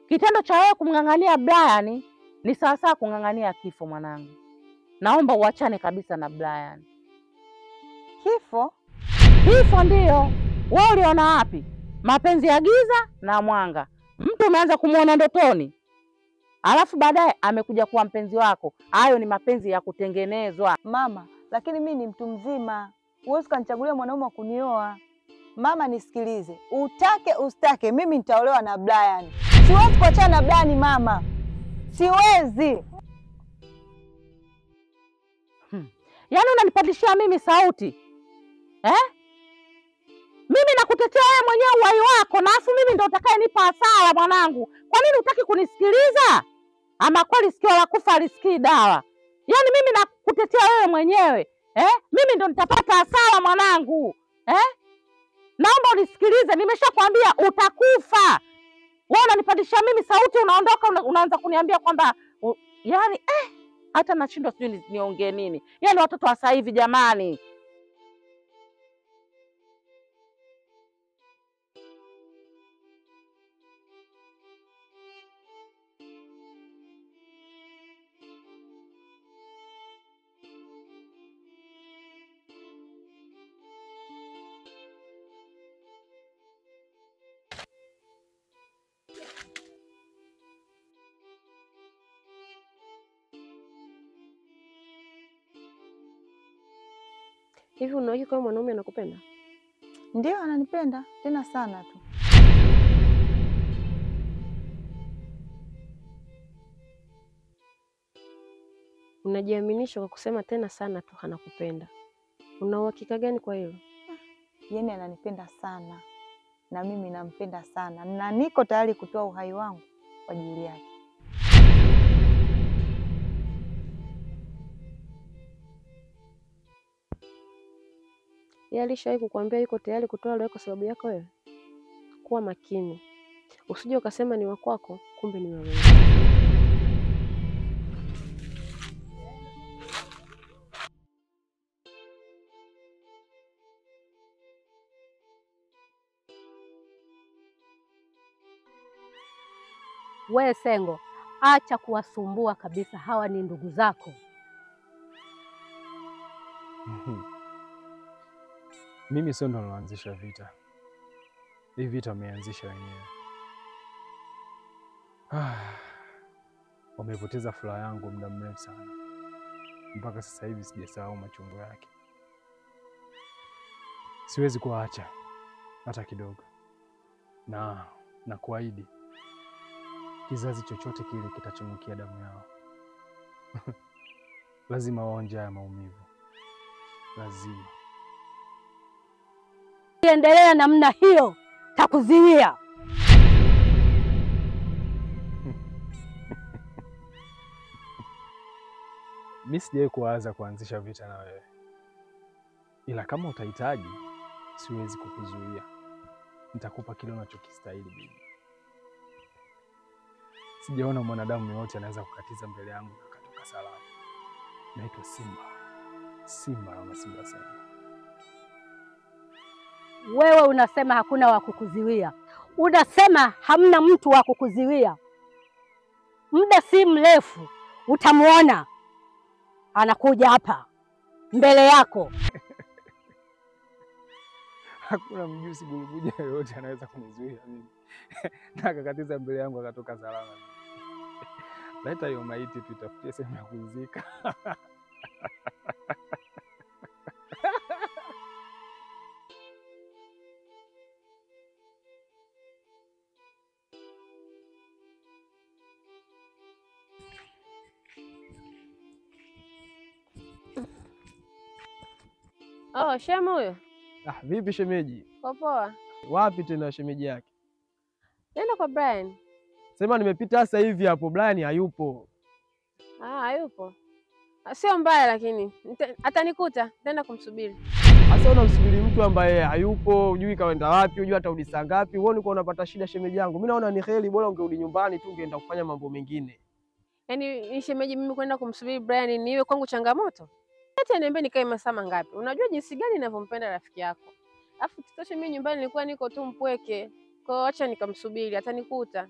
Kitendo cha wewe kumng'ang'ania Brian ni sawasawa kung'ang'ania kifo mwanangu. Naomba uachane kabisa na Brian. Kifo? Kifo ndio. Wewe uliona wapi? Mapenzi ya giza na mwanga. Mtu umeanza kumuona ndotoni, alafu baadaye amekuja kuwa mpenzi wako. Hayo ni mapenzi ya kutengenezwa. Mama, lakini mimi ni mtu mzima. Huwezi kunichagulia mwanaume wa kunioa. Mama nisikilize, utake usitake, mimi nitaolewa na Brian. Siwezi kuachana na Brian mama. Siwezi. Yaani unanipandishia mimi sauti? Eh? Mimi nakutetea wewe mwenyewe uhai wako, na afu mimi ndo utakayenipa hasara mwanangu. Kwa nini hutaki kunisikiliza? Ama kweli sikio la kufa halisikii dawa. Yaani mimi nakutetea wewe mwenyewe. Eh? Mimi ndo nitapata hasara mwanangu. Eh? Naomba unisikilize, nimeshakwambia utakufa. Wewe unanipandisha mimi sauti, unaondoka unaanza kuniambia kwamba yaani hata nashindwa sijui niongee nini. Yaani watoto wa sasa hivi jamani. Hivi unahakika kama mwanaume anakupenda? Ndio, ananipenda tena sana tu. Unajiaminisha kwa kusema tena sana tu anakupenda. Una uhakika gani kwa hilo? Yaani ananipenda sana na mimi nampenda sana, na niko tayari kutoa uhai wangu kwa ajili yake. Yeye alishawahi kukuambia yuko tayari kutoa roho kwa sababu yako wewe? Kuwa makini. Usije ukasema ni wa kwako, kumbe ni wa wewe. We Sengo, acha kuwasumbua kabisa, hawa ni ndugu zako. Mimi sio ndo niloanzisha vita. Hii vita wameanzisha wenyewe. Wamepoteza furaha yangu muda mrefu sana. Mpaka sasa hivi sijasahau machungu yake. Siwezi kuwaacha hata kidogo. Na nakuahidi kizazi chochote kile kitachonukia damu yao lazima waonje haya maumivu. Lazima. Endelea namna hiyo, takuziwia. Mimi sijawahi kuwaza kuanzisha vita na wewe. Ila kama utahitaji, siwezi kukuzuia. Nitakupa kile unachokistahili bibi. Sijaona mwanadamu yote anaweza kukatiza mbele yangu na akatoka salama. Naitwa Simba. Simba na Simba Sengo. Wewe unasema hakuna wa kukuziwia. Unasema hamna mtu wa kukuziwia. Muda si mrefu utamuona anakuja hapa mbele yako. Hakuna mjusi guruguja yoyote anaweza kunizuia mimi. Na akakatiza mbele yangu akatoka salama. Leta hiyo maiti tuitafutie sehemu ya kuzika. Oh, shemu huyo. Ah, vipi shemeji? Poa. Wapi tena shemeji yake? Nenda kwa Brian. Sema nimepita sasa hivi hapo, Brian hayupo. Ah, hayupo. Sio mbaya lakini atanikuta, nitaenda kumsubiri. Sasa unamsubiri mtu ambaye hayupo, hujui kaenda wapi, hujui atarudi saa ngapi. Wewe uko unapata shida shemeji yangu. Mimi naona ni heri bora ungerudi nyumbani tu ungeenda kufanya mambo mengine. Yaani ni shemeji mimi kwenda kumsubiri Brian niwe kwangu changamoto? Hata niambie nikae masaa mangapi? Unajua jinsi gani ninavyompenda rafiki yako. Alafu kitoshe mimi nyumbani nilikuwa niko tu mpweke. Kwa hiyo acha nikamsubiri, atanikuta.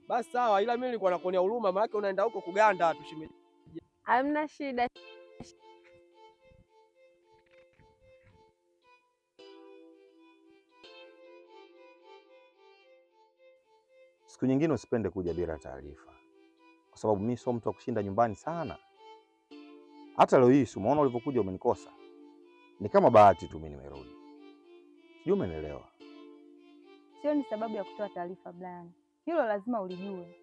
Basi sawa, ila mimi nilikuwa nakuonea huruma maana unaenda huko kuganda tu shemeji. Hamna shida. Siku nyingine usipende kuja bila taarifa, kwa sababu mimi sio mtu wa kushinda nyumbani sana. Hata leo hii si umeona ulivyokuja umenikosa. Ni kama bahati tu mimi nimerudi. Sijui umenielewa. Sio ni sababu ya kutoa taarifa Brian. Hilo lazima ulijue.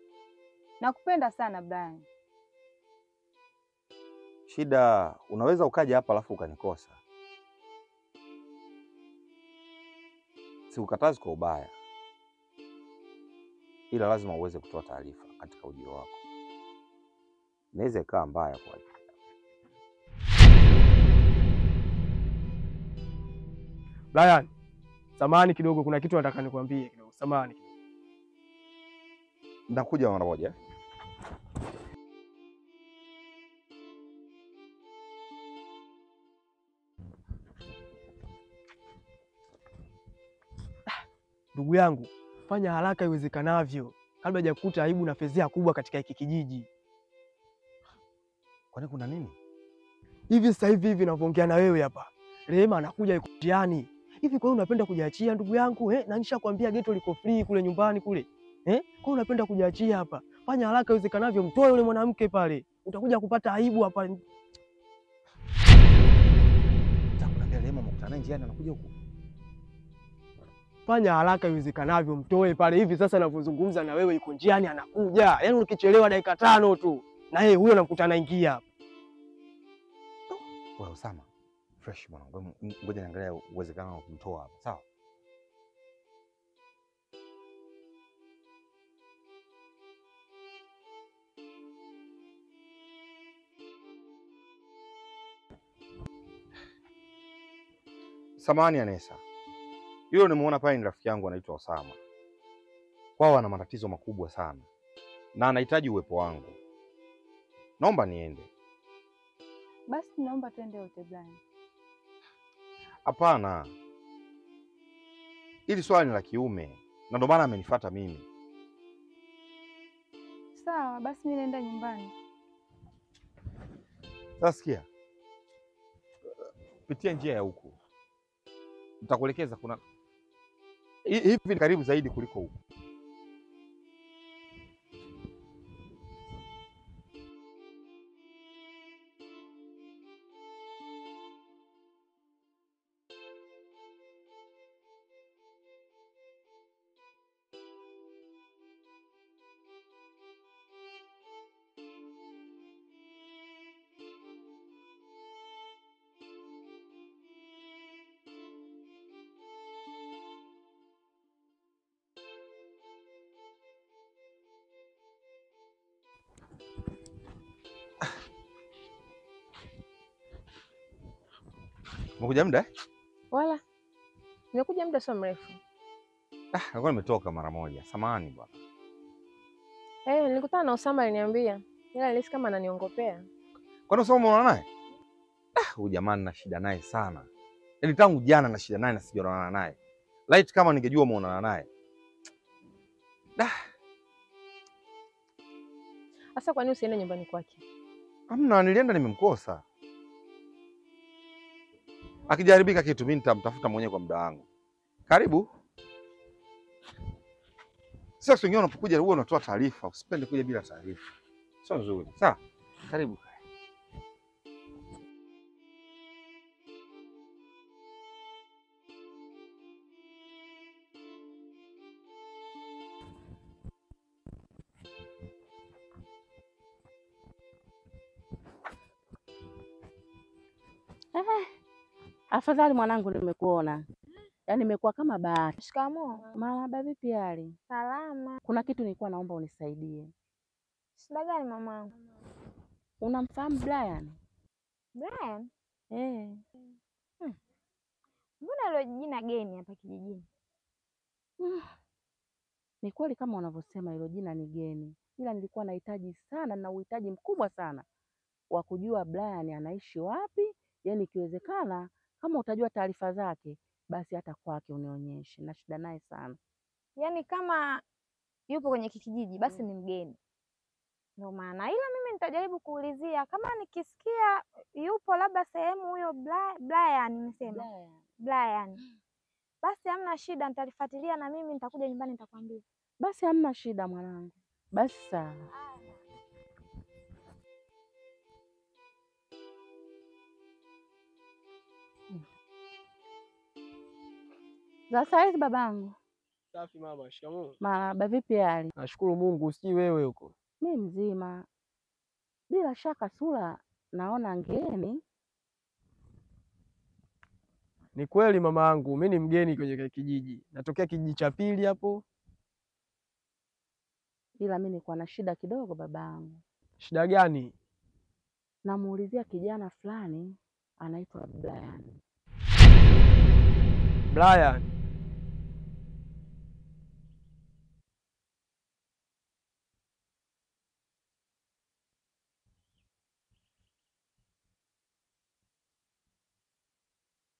Nakupenda sana Brian. Shida unaweza ukaja hapa alafu ukanikosa. Sikukatazi kwa ubaya, ila lazima uweze kutoa taarifa katika ujio wako. Inaweza ikawa mbaya kwa ajili. Brian, samahani kidogo, kuna kitu nataka nikwambie kidogo. Samahani kidogo. Nakuja mara moja. Ndugu yangu, fanya haraka iwezekanavyo kabla hajakuta aibu na fedheha kubwa katika hiki kijiji. Kwani kuna nini? Hivi sasa hivi hivi ninavyoongea na wewe hapa, Rehema anakuja yuko njiani. Hivi kwa nini unapenda kujiachia ndugu yangu eh? Na nishakwambia geto liko free kule nyumbani kule. Eh? Kwa nini unapenda kujiachia hapa? Fanya haraka iwezekanavyo, mtoe yule mwanamke pale. Utakuja kupata aibu hapa. Nitakwambia Rehema mkutana njiani anakuja huku. Fanya haraka iwezekanavyo, mtoe pale. Hivi sasa ninavyozungumza na wewe yuko njiani anakuja. Yaani ukichelewa dakika 5 tu na yeye huyo anamkuta anaingia hapa. Wewe Osama, fresh mwanangu. Ngoja niangalie uwezekano wa kumtoa hapa. Sawa? Samahani Anesa. Yule nimeona pale ni rafiki yangu anaitwa Osama. Kwao ana matatizo makubwa sana na anahitaji uwepo wangu. Naomba niende. Basi naomba twende wote Brian. Hapana. Hili swali ni la kiume na ndio maana amenifuata mimi. Sawa, basi mimi naenda nyumbani. Sasa sikia. Pitia njia ya huku. Nitakuelekeza kuna hivi ni karibu zaidi kuliko huku. Umekuja muda? Wala. Nimekuja muda sio mrefu. Ah, nilikuwa nimetoka mara moja. Samahani bwana. Eh, nilikutana na Osama aliniambia. Ila nilihisi kama ananiongopea. Kwani Osama umeona naye? Ah, huyu jamaa nina shida naye sana. Yaani tangu jana na shida naye na sijaonana naye. Light kama ningejua umeonana naye. Sasa kwa nini usiende nyumbani kwake? Hamna, nilienda nimemkosa. Akijaribika kitu mimi nitamtafuta mwenyewe kwa muda wangu. Karibu. Sasa wengine unapokuja huwa unatoa taarifa, usipende kuja bila taarifa. Sio nzuri. Sawa? Karibu. Afadhali mwanangu nimekuona. Yaani imekuwa kama bahati. Shikamoo. Marahaba, vipi hali? Salama. Kuna kitu nilikuwa naomba unisaidie. Shida gani mamangu? Unamfahamu Brian? Brian? Eh. Mbona leo jina geni hapa kijijini? Ni kweli kama unavyosema hilo jina ni geni. Ila nilikuwa nahitaji sana na uhitaji mkubwa sana wa kujua Brian anaishi wapi. Yaani ikiwezekana kama utajua taarifa zake basi hata kwake unionyeshe. Na shida naye sana. Yaani kama yupo kwenye kijiji basi ni mgeni. Ndio maana ila mimi nitajaribu kuulizia kama nikisikia yupo labda sehemu huyo Brian nimesema. Brian. Basi hamna shida, nitalifuatilia na mimi nitakuja nyumbani nitakwambia. Basi hamna shida mwanangu. Basi sawa. Za saizi babangu. Safi mama, shikamoo. Marahaba, vipi hali? Nashukuru Mungu, sijui wewe huko. Mimi mzima. Bila shaka sura naona ngeni. Ni kweli mama yangu, mimi ni mgeni kwenye kijiji. Natokea kijiji cha pili hapo. Ila mimi nilikuwa na shida kidogo babangu. Shida gani? Namuulizia kijana fulani anaitwa Brian. Brian.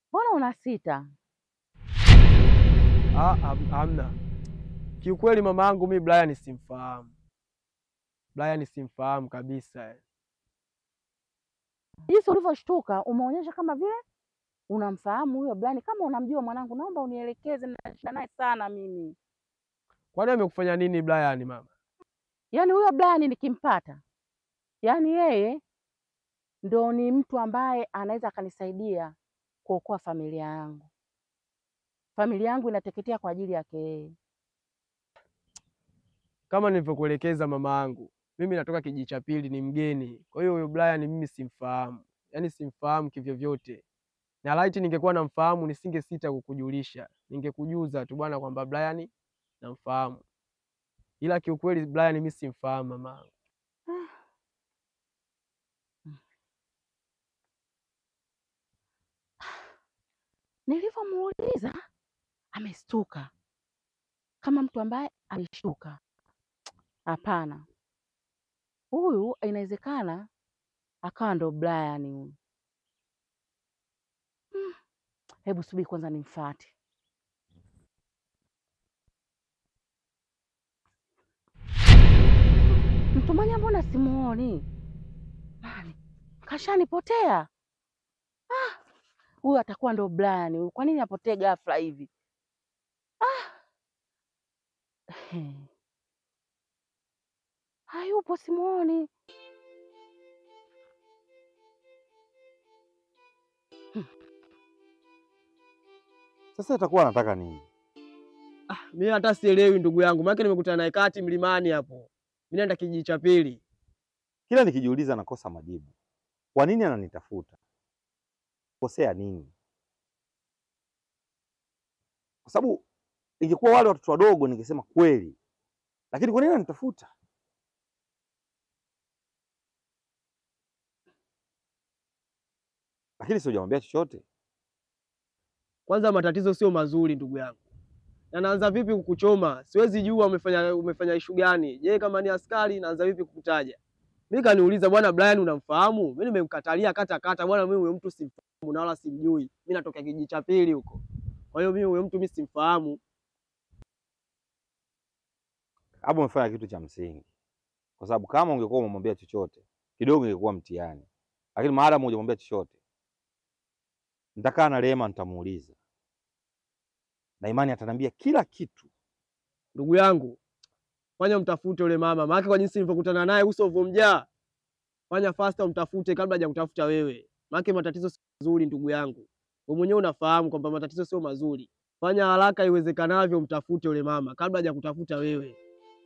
Mbona unasita? Ah, hamna. Kiukweli mama yangu mimi Brian simfahamu. Brian simfahamu kabisa. Jinsi ulivyoshtuka umeonyesha kama vile unamfahamu huyo Brian. Kama unamjua mwanangu, naomba unielekeze, na shida naye sana mimi. Kwani amekufanya nini Brian mama? Yaani huyo Brian nikimpata, yaani yeye ndo ni mtu ambaye anaweza akanisaidia kuokoa familia yangu. Familia yangu inateketea kwa ajili yake yeye. Kama nilivyokuelekeza mama yangu, mimi natoka kijiji cha pili, ni mgeni. Kwa hiyo huyo Brian mimi simfahamu. Yaani simfahamu kivyovyote. Na laiti ningekuwa namfahamu nisingesita kukujulisha. Ningekujuza tu bwana kwamba Brian namfahamu. Ila kiukweli Brian mimi simfahamu mama yangu. Nilivyomuuliza amestuka kama mtu ambaye alishtuka. Hapana, huyu inawezekana akawa ndo Brian huyu. Hebu subiri kwanza nimfuate. Mtu mwenye mbona simuoni? Nani? Kashanipotea. Ah, huyu atakuwa ndo Brian huyu. Kwa nini apotee ghafla hivi? Ah. Hayupo, simuoni. Sasa itakuwa anataka nini? Ah, mimi hata sielewi ndugu yangu. Maana nimekutana naye kati mlimani hapo. Mimi naenda kijiji cha pili. Kila nikijiuliza nakosa majibu. Kwa nini ananitafuta? Kosea nini? Kwa sababu ingekuwa wale watoto wadogo ningesema kweli. Lakini kwa nini ananitafuta? Lakini si hujamwambia chochote. Kwanza matatizo sio mazuri ndugu yangu. Na naanza vipi kukuchoma? Siwezi jua umefanya ishu gani. Je, kama ni askari naanza vipi kukutaja? Mimi kaniuliza bwana Brian unamfahamu? Mimi nimemkatalia kata kata, bwana mimi huyo mtu simfahamu na wala simjui. Mimi natoka kijiji cha pili huko. Kwa hiyo mimi huyo mtu mimi simfahamu. Hapo umefanya kitu cha msingi. Kwa sababu kama ungekuwa umemwambia chochote, kidogo ingekuwa mtihani. Lakini maadamu hujamwambia chochote, Nitakaa na Rehema nitamuuliza. Na imani ataniambia kila kitu. Ndugu yangu, fanya mtafute yule mama, maana kwa jinsi nilivyokutana naye uso uvomjaa. Fanya faster umtafute kabla hajakutafuta wewe. Maana matatizo sio mazuri ndugu yangu. Wewe mwenyewe unafahamu kwamba matatizo sio mazuri. Fanya haraka iwezekanavyo umtafute yule mama kabla hajakutafuta wewe.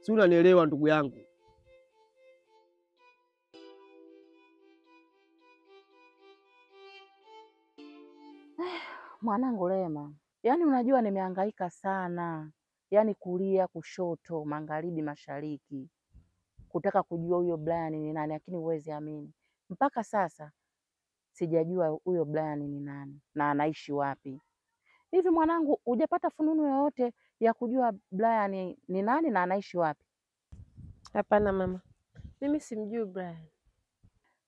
Si unanielewa ndugu yangu? Mwanangu Rema, yaani unajua nimehangaika sana, yaani kulia kushoto, magharibi mashariki, kutaka kujua huyo Brian ni nani, lakini huwezi amini, mpaka sasa sijajua huyo Brian ni nani na anaishi wapi. Hivi mwanangu, hujapata fununu yoyote ya kujua Brian ni nani na anaishi wapi? Hapana mama, mimi simjui Brian.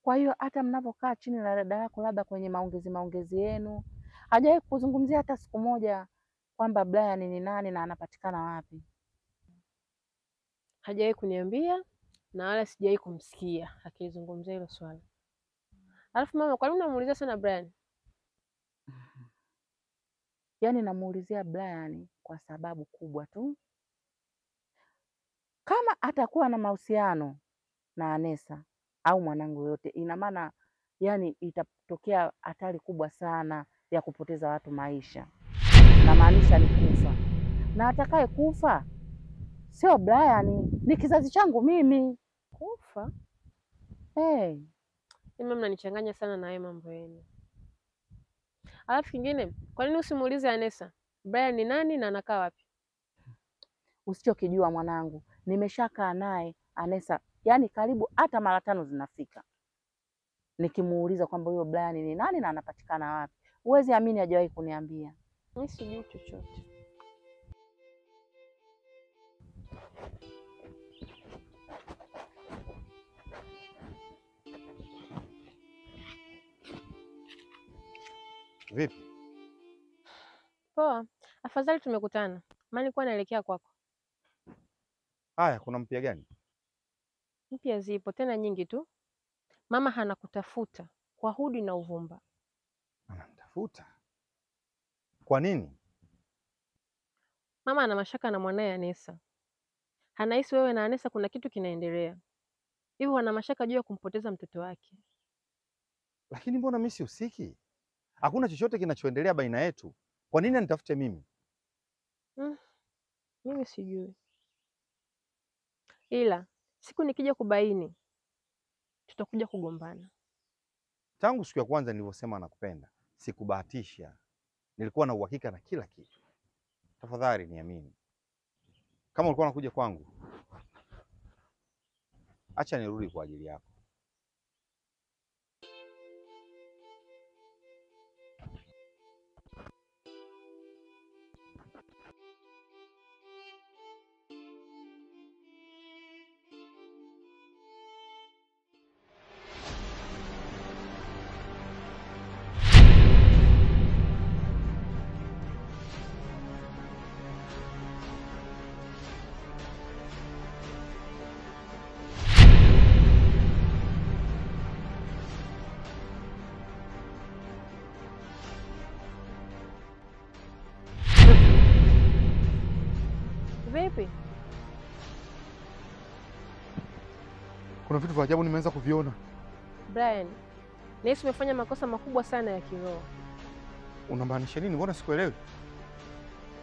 Kwa hiyo hata mnapokaa chini na dada yako labda kwenye maongezi yenu, hajawahi kuzungumzia hata siku moja kwamba Brian ni nani na anapatikana wapi? Hajawahi kuniambia na wala sijawahi kumsikia akizungumzia hilo swala. Alafu mama, kwa nini unamuulizia sana Brian? Yaani namuulizia Brian kwa sababu kubwa tu. Kama atakuwa na mahusiano na Anesa au mwanangu yote, ina maana yani itatokea hatari kubwa sana ya kupoteza watu maisha. Na maanisha ni kufa. Na atakaye kufa sio Brian, ni kizazi changu mimi. Kufa? Hey. Mimi mnanichanganya sana na hayo mambo yenu. Alafu kingine, kwa nini usimuulize Anesa Brian ni nani na anakaa wapi? Usichokijua mwanangu, nimeshakaa naye Anesa yani karibu hata mara 5 zinafika, nikimuuliza kwamba huyo Brian ni nani na anapatikana wapi. Huwezi amini, hajawahi kuniambia. Mimi sijui chochote. Vipi? Poa. Afadhali tumekutana. Maana nilikuwa naelekea kwako. Haya, kuna mpya gani? Mpya zipo tena nyingi tu. Mama hanakutafuta kwa hudi na uvumba. Anamtafuta? Kwa nini? Mama ana mashaka na mwanae Anesa. Anahisi wewe na Anesa kuna kitu kinaendelea. Hivyo ana mashaka juu ya kumpoteza mtoto wake. Lakini mbona mimi sihusiki? Hakuna chochote kinachoendelea baina yetu. Kwa nini anitafute mimi? Mimi sijui. Ila siku nikija kubaini tutakuja kugombana. Tangu siku ya kwanza nilivyosema nakupenda, sikubahatisha. Nilikuwa na uhakika na kila kitu. Tafadhali niamini. Kama ulikuwa unakuja kwangu, acha nirudi kwa ajili yako. Vipi? Kuna vitu vya ajabu nimeanza kuviona. Brian, nahisi umefanya makosa makubwa sana ya kiroho. Unamaanisha nini? Mbona sikuelewi?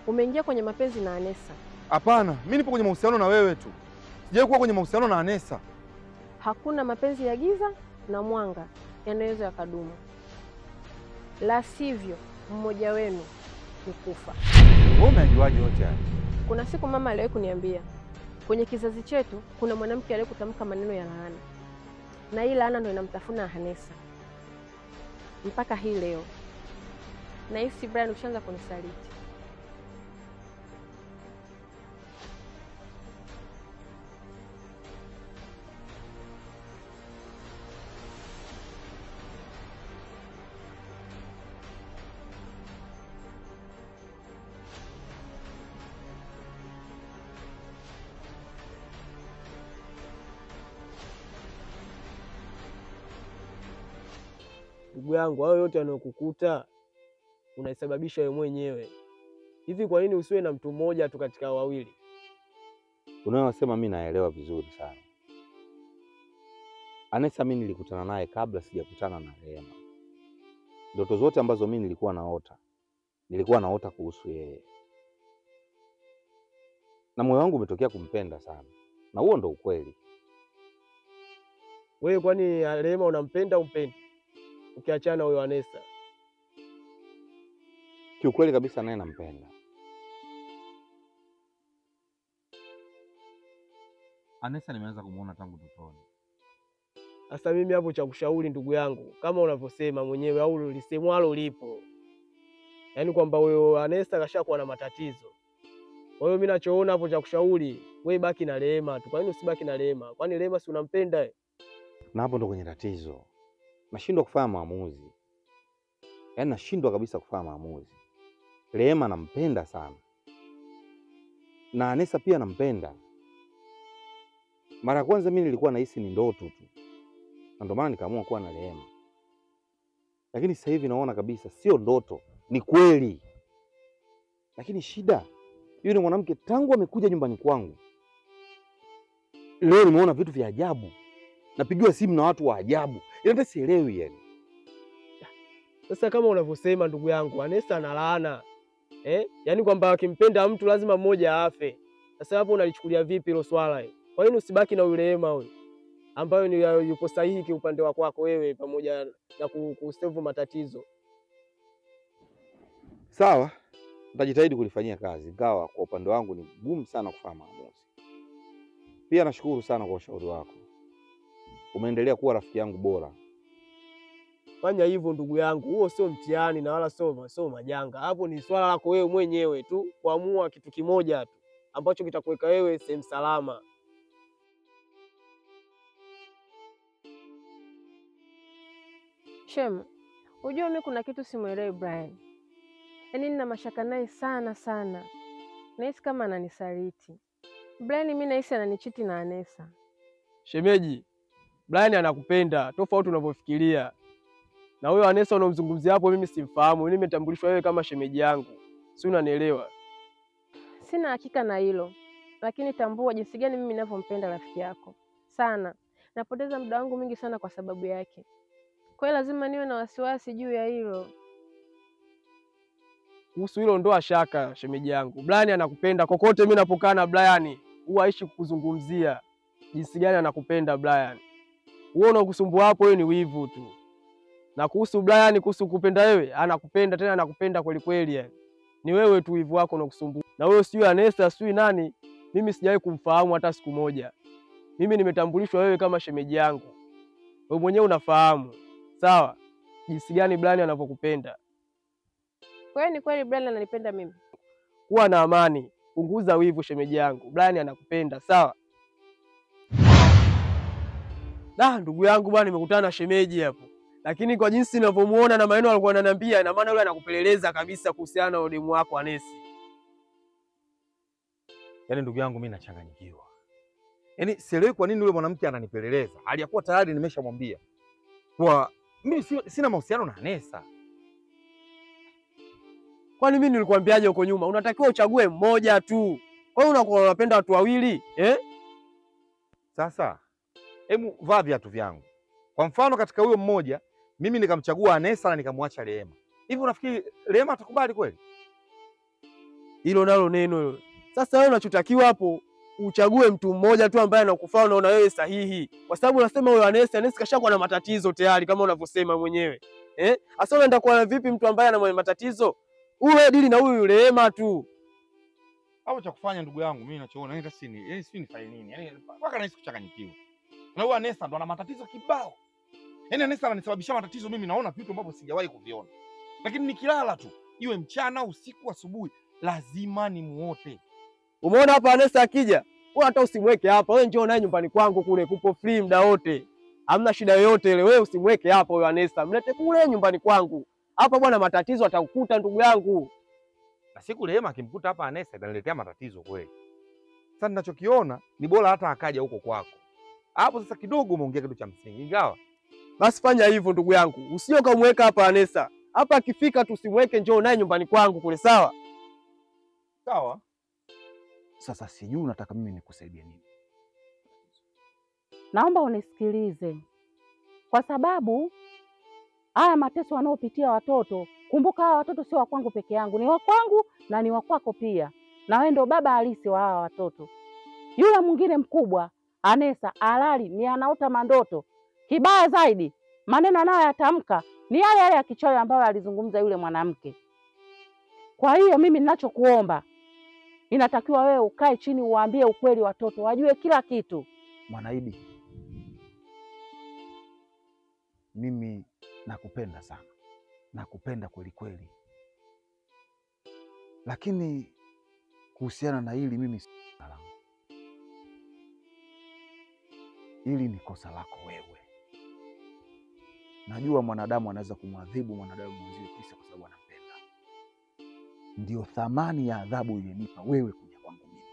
Umeingia kwenye mapenzi na Anesa. Hapana, mimi nipo kwenye mahusiano na wewe tu. Sijawahi kuwa kwenye mahusiano na Anesa. Hakuna mapenzi ya giza na mwanga yanaweza yakadumu. La sivyo, mmoja wenu ni kufa. Wewe umejuaje yote haya? Kuna siku mama aliwahi kuniambia kwenye kizazi chetu kuna mwanamke aliyekutamka maneno ya laana. Na hii laana ndio inamtafuna Anesa mpaka hii leo. Na hisi Brian ushaanza kunisaliti. Ndugu yangu, hayo yote yanayokukuta unaisababisha wewe mwenyewe. Hivi kwa nini usiwe na mtu mmoja tu katika wawili? Unayosema mimi naelewa vizuri sana. Anesa mimi nilikutana naye kabla sijakutana na Rehema. Ndoto zote ambazo mimi nilikuwa naota kuhusu yeye. Na moyo wangu umetokea kumpenda sana. Na huo ndo ukweli. Wewe kwani Rehema unampenda umpendi? Ukiachana huyo Anesa. Kiukweli kabisa naye nampenda. Anesa nimeanza kumuona tangu utotoni. Sasa mimi hapo cha kushauri ndugu yangu, kama unavyosema mwenyewe au lisemwalo lipo. Yaani kwamba huyo Anesa kashakuwa na matatizo. Kwa hiyo mimi nachoona hapo cha kushauri, wewe baki na Rehema tu. Kwa nini usibaki na Rehema? Kwani Rehema si unampenda? Na hapo ndo kwenye tatizo. Nashindwa kufanya maamuzi. Yaani nashindwa kabisa kufanya maamuzi. Rehema nampenda sana. Na Anesa pia nampenda. Mara kwanza mimi nilikuwa nahisi ni ndoto tu. Na ndio maana nikaamua kuwa na Rehema. Lakini sasa hivi naona kabisa sio ndoto, ni kweli. Lakini shida, yule mwanamke tangu amekuja nyumbani kwangu, leo nimeona vitu vya ajabu. Napigiwa simu na watu wa ajabu. Ila hata sielewi yani. Sasa kama unavyosema ndugu yangu, Anesa ana laana. Yaani kwamba akimpenda mtu lazima mmoja afe. Sasa hapo unalichukulia vipi hilo swala? Kwa nini usibaki na yule Rehema huyo ambayo ni yupo sahihi kiupande wako wako wewe pamoja na kusevu matatizo? Sawa, nitajitahidi kulifanyia kazi. Ingawa kwa upande wangu ni gumu sana kufanya maamuzi. Pia nashukuru sana kwa ushauri wako. Umeendelea kuwa rafiki yangu bora. Fanya hivyo ndugu yangu, huo sio mtihani na wala sio majanga. Hapo ni swala lako wewe mwenyewe tu kuamua kitu kimoja tu ambacho kitakuweka wewe sehemu salama. Shem, unajua mimi kuna kitu simuelewi Brian. Yaani nina mashaka naye sana sana. Nahisi kama ananisaliti. Brian mimi nahisi ananichiti na Anesa. Shemeji, Brian anakupenda tofauti unavyofikiria. Na huyo Anesa unomzungumzia hapo mimi simfahamu. Mimi nimetambulishwa wewe kama shemeji yangu. Si unanielewa? Sina hakika na hilo. Lakini tambua jinsi gani mimi ninavyompenda rafiki yako. Sana. Napoteza muda wangu mwingi sana kwa sababu yake. Kwa hiyo lazima niwe na wasiwasi juu ya hilo. Kuhusu hilo ndoa shaka shemeji yangu. Brian anakupenda. Kokote mimi napokaa na Brian huwa aishi kukuzungumzia jinsi gani anakupenda Brian. Wewe unakusumbua hapo, wewe ni wivu tu. Na kuhusu Brian, kuhusu kupenda wewe, anakupenda tena anakupenda kweli kweli yani. Ni wewe tu wivu wako unakusumbua. Na wewe sijui Anesa sijui nani, mimi sijawahi kumfahamu hata siku moja. Mimi nimetambulishwa wewe kama shemeji yangu. Wewe mwenyewe unafahamu. Sawa? Jinsi gani Brian anavyokupenda. Kwa hiyo ni kweli Brian ananipenda mimi? Kuwa na amani, punguza wivu shemeji yangu. Brian anakupenda, sawa? Da, ndugu yangu bwana, nimekutana na shemeji hapo. Lakini kwa jinsi ninavyomuona na maneno alikuwa ananiambia, ina maana yule anakupeleleza kabisa kuhusiana na demu wako Anesi. Yaani ndugu yangu mimi nachanganyikiwa. Yaani sielewi kwa nini yule mwanamke ananipeleleza. Aliyakuwa tayari nimeshamwambia kwa mimi sina mahusiano na Anesa. Kwani mimi nilikwambiaje huko nyuma? Unatakiwa uchague mmoja tu. Kwa hiyo unakuwa unapenda watu wawili, eh? Sasa hebu vaa viatu vyangu. Kwa mfano katika huyo mmoja mimi nikamchagua Anesa na nikamwacha Rehema. Hivi unafikiri Rehema atakubali kweli? Hilo nalo neno hilo. Sasa wewe unachotakiwa hapo uchague mtu mmoja tu ambaye anakufaa, unaona wewe sahihi. Kwa sababu unasema huyo Anesa, Anesa kashakuwa na matatizo tayari kama unavyosema mwenyewe. Eh? Asa unaenda kwa vipi mtu ambaye ana matatizo? Uwe dili na huyu Rehema tu. Hapo cha kufanya ndugu yangu mimi ninachoona, yani hata sini, yani sijui nifanye nini. Yani mpaka nahisi kuchanganyikiwa. Na huyu Anesa ndo ana matatizo kibao. Yaani Anesa ananisababishia matatizo, mimi naona vitu ambavyo sijawahi kuviona. Lakini nikilala tu, iwe mchana, usiku, asubuhi, lazima nimuote. Umeona hapa Anesa akija, wewe hata usimweke hapa. Wewe njoo naye nyumbani kwangu kule, kupo free muda wote. Hamna shida yoyote ile. Wewe usimweke hapa huyo Anesa, mlete kule nyumbani kwangu. Hapa bwana matatizo atakukuta ndugu yangu. Na siku Rehema akimkuta hapa Anesa itaniletea matatizo kweli. Sasa ninachokiona ni bora hata akaja huko kwako. Hapo sasa kidogo umeongea kitu cha msingi, ingawa basi fanya hivyo ndugu yangu. Usije ukamweka hapa Anesa. Hapa akifika tusimweke, njoo naye nyumbani kwangu kule, sawa? Sawa. Sasa sijui unataka mimi nikusaidie nini? Naomba unisikilize, kwa sababu haya mateso wanaopitia watoto, kumbuka hawa watoto sio wa kwangu peke yangu, ni wa kwangu na ni wa kwako pia, na wewe ndio baba halisi wa hawa watoto. Yule mwingine mkubwa Anesa alali ni anaota mandoto. Kibaya zaidi, maneno anayoyatamka ni yale yale ya kichawi ambayo alizungumza yule mwanamke. Kwa hiyo mimi ninachokuomba, inatakiwa wewe ukae chini uwaambie ukweli watoto, wajue kila kitu. Mwanaidi, mimi nakupenda sana, nakupenda kweli kweli, lakini kuhusiana na hili mimi si langu. Hili ni kosa lako wewe. Najua mwanadamu anaweza kumwadhibu mwanadamu mwenziwe kisa kwa sababu anampenda. Ndio thamani ya adhabu iliyonipa wewe kuja kwangu mimi.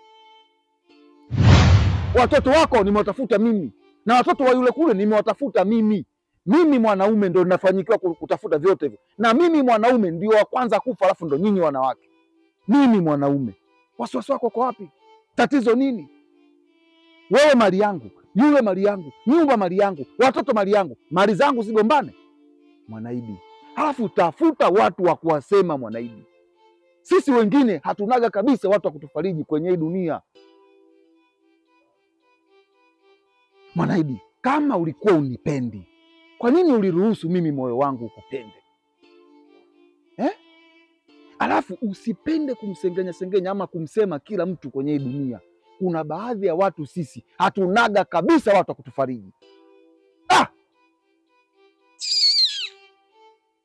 Watoto wako nimewatafuta mimi, na watoto wa yule kule nimewatafuta mimi. Mimi mwanaume ndio ninafanyikiwa kutafuta vyote hivyo, na mimi mwanaume ndio wa kwanza kufa, alafu ndo nyinyi wanawake. Mimi mwanaume, wasiwasi wako uko wapi? Tatizo nini? Wewe mali yangu, yule mali yangu, nyumba mali yangu, watoto mali yangu, mali zangu zigombane? Mwanaidi, halafu tafuta watu wa kuwasema Mwanaidi. Sisi wengine hatunaga kabisa watu wa kutufariji kwenye hii dunia. Mwanaidi, kama ulikuwa unipendi, kwa nini uliruhusu mimi moyo wangu ukupende? Eh? Alafu usipende kumsengenya sengenya ama kumsema kila mtu kwenye hii dunia. Kuna baadhi ya watu sisi hatunaga kabisa watu wa kutufariji. Ah!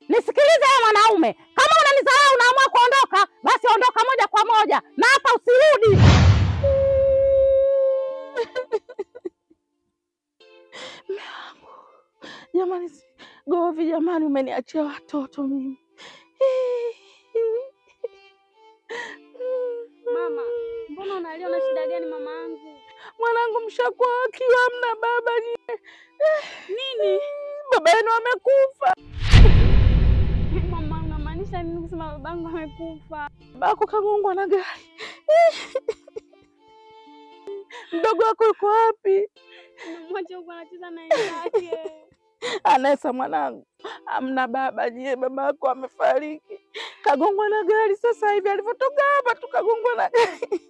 Nisikilize wewe mwanaume, kama unanizarau unaamua kuondoka, basi ondoka moja kwa moja na hapa usirudi. Jamani, Govi, jamani, umeniachia watoto mimi. Mama, mbona unalia? Una shida gani mamangu? Mwanangu mshakuwa akiwa hamna baba nyie. Nini? Baba yenu amekufa. Mama, unamaanisha nini kusema babangu amekufa? Babako kagongwa na gari. Mdogo wako yuko wapi? Mmoja huko anacheza na yake. Anesa mwanangu, amna baba nyie, babako amefariki. Kagongwa na gari sasa hivi, alivyotoka hapa tukagongwa na gari.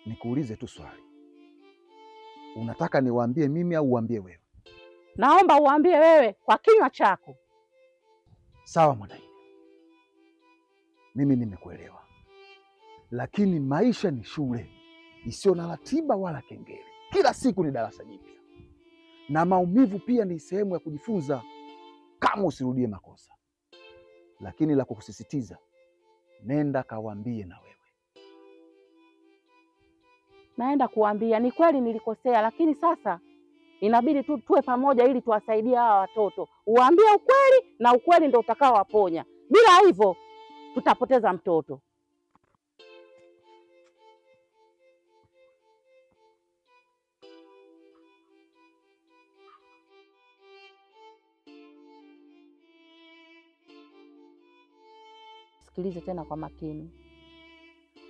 Nikuulize tu swali. Unataka niwaambie mimi au uambie wewe? Naomba uambie wewe kwa kinywa chako. Sawa Mwanaidi, mimi nimekuelewa. Lakini maisha ni shule isiyo na ratiba wala kengele. Kila siku ni darasa jipya. Na maumivu pia ni sehemu ya kujifunza, kama usirudie makosa. Lakini la kukusisitiza, nenda kawaambie na wewe. Naenda kuambia, ni kweli nilikosea, lakini sasa inabidi tu tuwe pamoja ili tuwasaidie hawa watoto. Uambie ukweli na ukweli ndio utakao waponya. Bila hivyo tutapoteza mtoto. Sikilize tena kwa makini.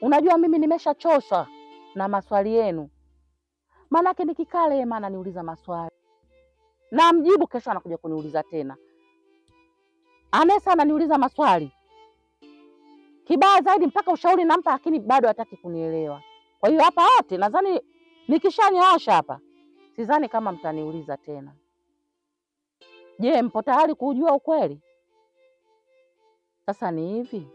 Unajua mimi nimeshachoshwa na maswali yenu. Manake nikikaa leo maana niuliza maswali, na mjibu kesho anakuja kuniuliza tena. Anesa ananiuliza maswali kibaya zaidi, mpaka ushauri nampa, lakini bado hataki kunielewa. Kwa hiyo hapa wote nadhani nikishanyoosha hapa, sidhani kama mtaniuliza tena. Je, mpo tayari kujua ukweli? Sasa ni hivi,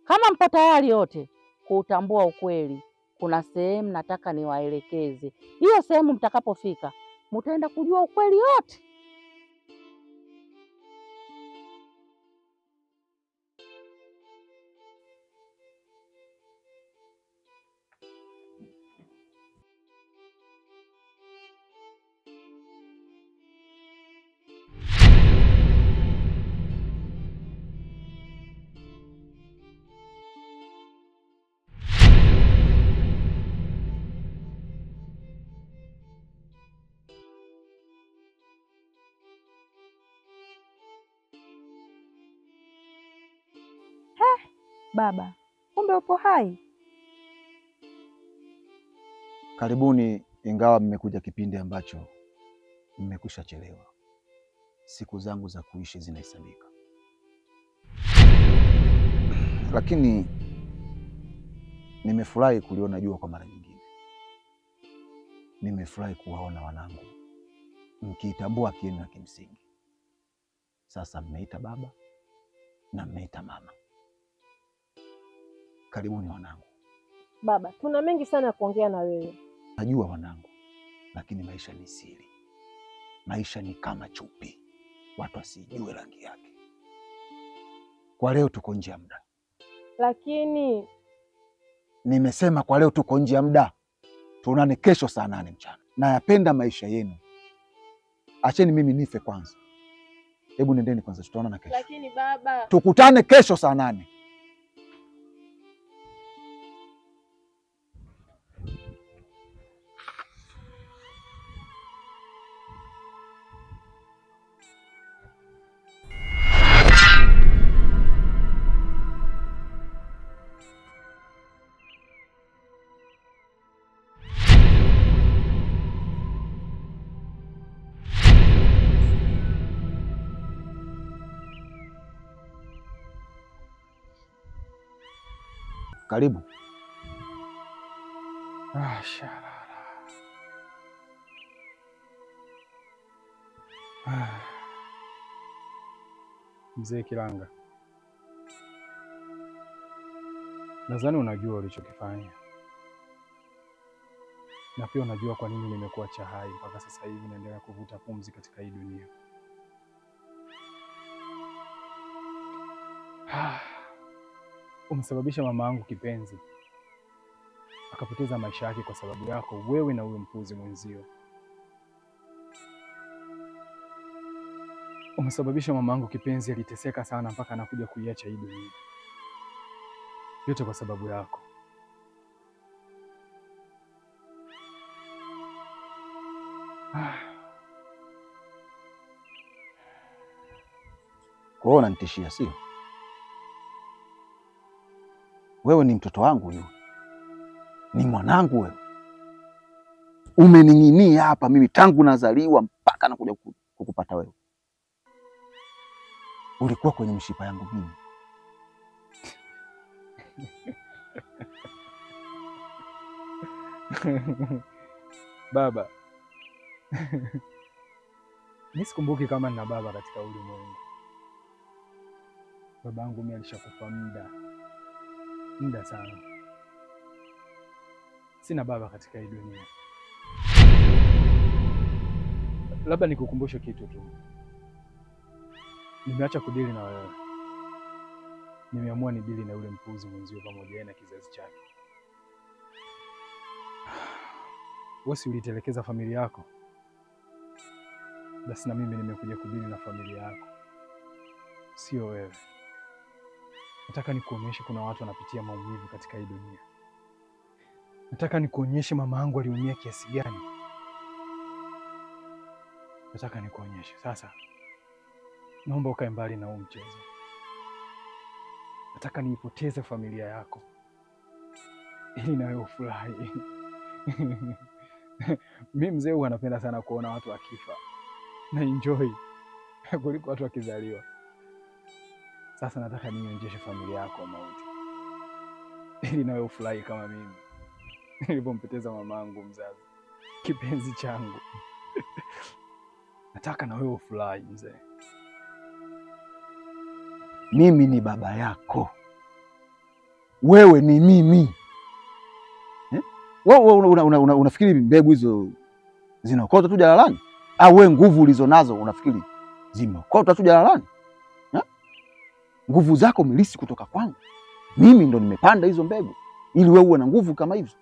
kama mpo tayari wote kuutambua ukweli, kuna sehemu nataka niwaelekeze. Hiyo sehemu mtakapofika, mtaenda kujua ukweli wote. Baba, kumbe upo hai. Karibuni, ingawa mmekuja kipindi ambacho mmekwisha chelewa. Siku zangu za kuishi zinahesabika. Lakini nimefurahi kuliona jua kwa mara nyingine. Nimefurahi kuwaona wanangu mkiitambua haki yenu ya kimsingi. Sasa mmeita baba na mmeita mama. Karibuni wanangu. Baba, tuna mengi sana ya kuongea na wewe. Najua wanangu, lakini maisha ni siri. Maisha ni kama chupi, watu wasijue rangi yake. Kwa leo tuko nje ya muda. Lakini nimesema kwa leo tuko nje ya muda. Tuonane kesho saa 8 mchana. Nayapenda maisha yenu. Acheni mimi nife kwanza. Hebu nendeni kwanza, tutaonana kesho. Lakini baba, tukutane kesho saa 8. Karibu. Shalala. Mzee Kilanga, nadhani unajua ulichokifanya, na pia unajua kwa nini nimekuacha hai mpaka sasa hivi naendelea kuvuta pumzi katika hii dunia. Umesababisha mama yangu kipenzi akapoteza maisha yake kwa sababu yako wewe na huyo mpuzi mwenzio. Umesababisha mama yangu kipenzi aliteseka sana mpaka anakuja kuiacha hii dunia. Yote kwa sababu yako. Kwa hiyo unanitishia, sio? Wewe ni mtoto wangu yule. Ni mwanangu wewe. Umening'inia hapa mimi tangu nazaliwa mpaka nakuja kukupata wewe. Ulikuwa kwenye mshipa yangu mimi. Baba. Mimi sikumbuki kama nina baba katika ulimwengu. Babangu mimi alishakufa muda sana. Sina baba katika hii dunia. Labda nikukumbushe kitu tu. Nimeacha kudili na wewe. Nimeamua nidili na yule mpuzi mwenzio pamoja na kizazi chake. Wewe si ulitelekeza familia yako? Basi na mimi nimekuja kudili na familia yako, sio wewe. Nataka nikuonyeshe kuna watu wanapitia maumivu katika hii dunia. Nataka nikuonyeshe mama yangu aliumia kiasi gani. Nataka nikuonyeshe. Sasa naomba ukae mbali na huu mchezo. Nataka niipoteze familia yako ili na wewe ufurahi. Mimi mzee huwa napenda sana kuona watu wakifa na enjoy kuliko watu wakizaliwa. Sasa nataka nionjeshe familia yako mauti ili nawe ufurahi kama mimi nilipompoteza mamangu mzazi, kipenzi changu. Nataka na wewe ufurahi mzee. Mimi ni baba yako, wewe ni mimi. Wewe unafikiri mbegu hizo zinaokotwa tu jalalani? Au wewe nguvu ulizonazo unafikiri zimeokotwa tu jalalani? Nguvu zako umelisi kutoka kwangu. Mimi ndo nimepanda hizo mbegu ili wewe uwe na nguvu kama hizo.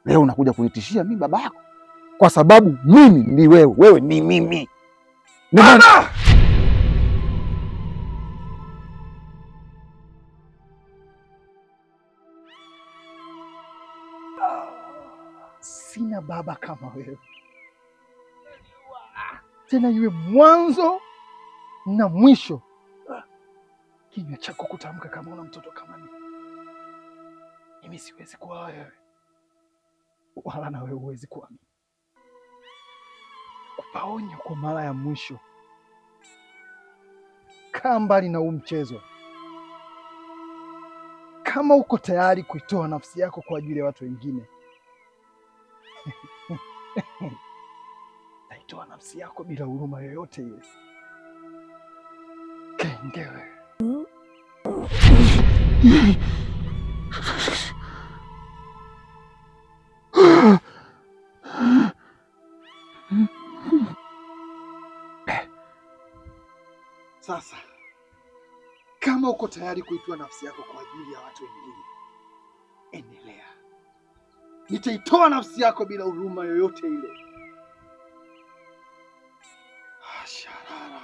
Leo unakuja kunitishia mimi baba yako kwa sababu mimi ni wewe, wewe ni mimi. Baba! Sina baba kama wewe. Tena iwe mwanzo na mwisho. Kinywa chako kutamka kama una mtoto kama mimi. Mimi siwezi kuwa wewe, wala na wewe huwezi kuwa mimi. Kupa onyo kwa mara ya mwisho, kaa mbali na huu mchezo. Kama uko tayari kuitoa nafsi yako kwa ajili ya watu wengine, taitoa nafsi yako bila huruma yoyote ile. Kengewe. Sasa kama uko tayari kuitoa nafsi yako kwa ajili ya watu wengine, endelea. Nitaitoa nafsi yako bila huruma yoyote ile. Sharara.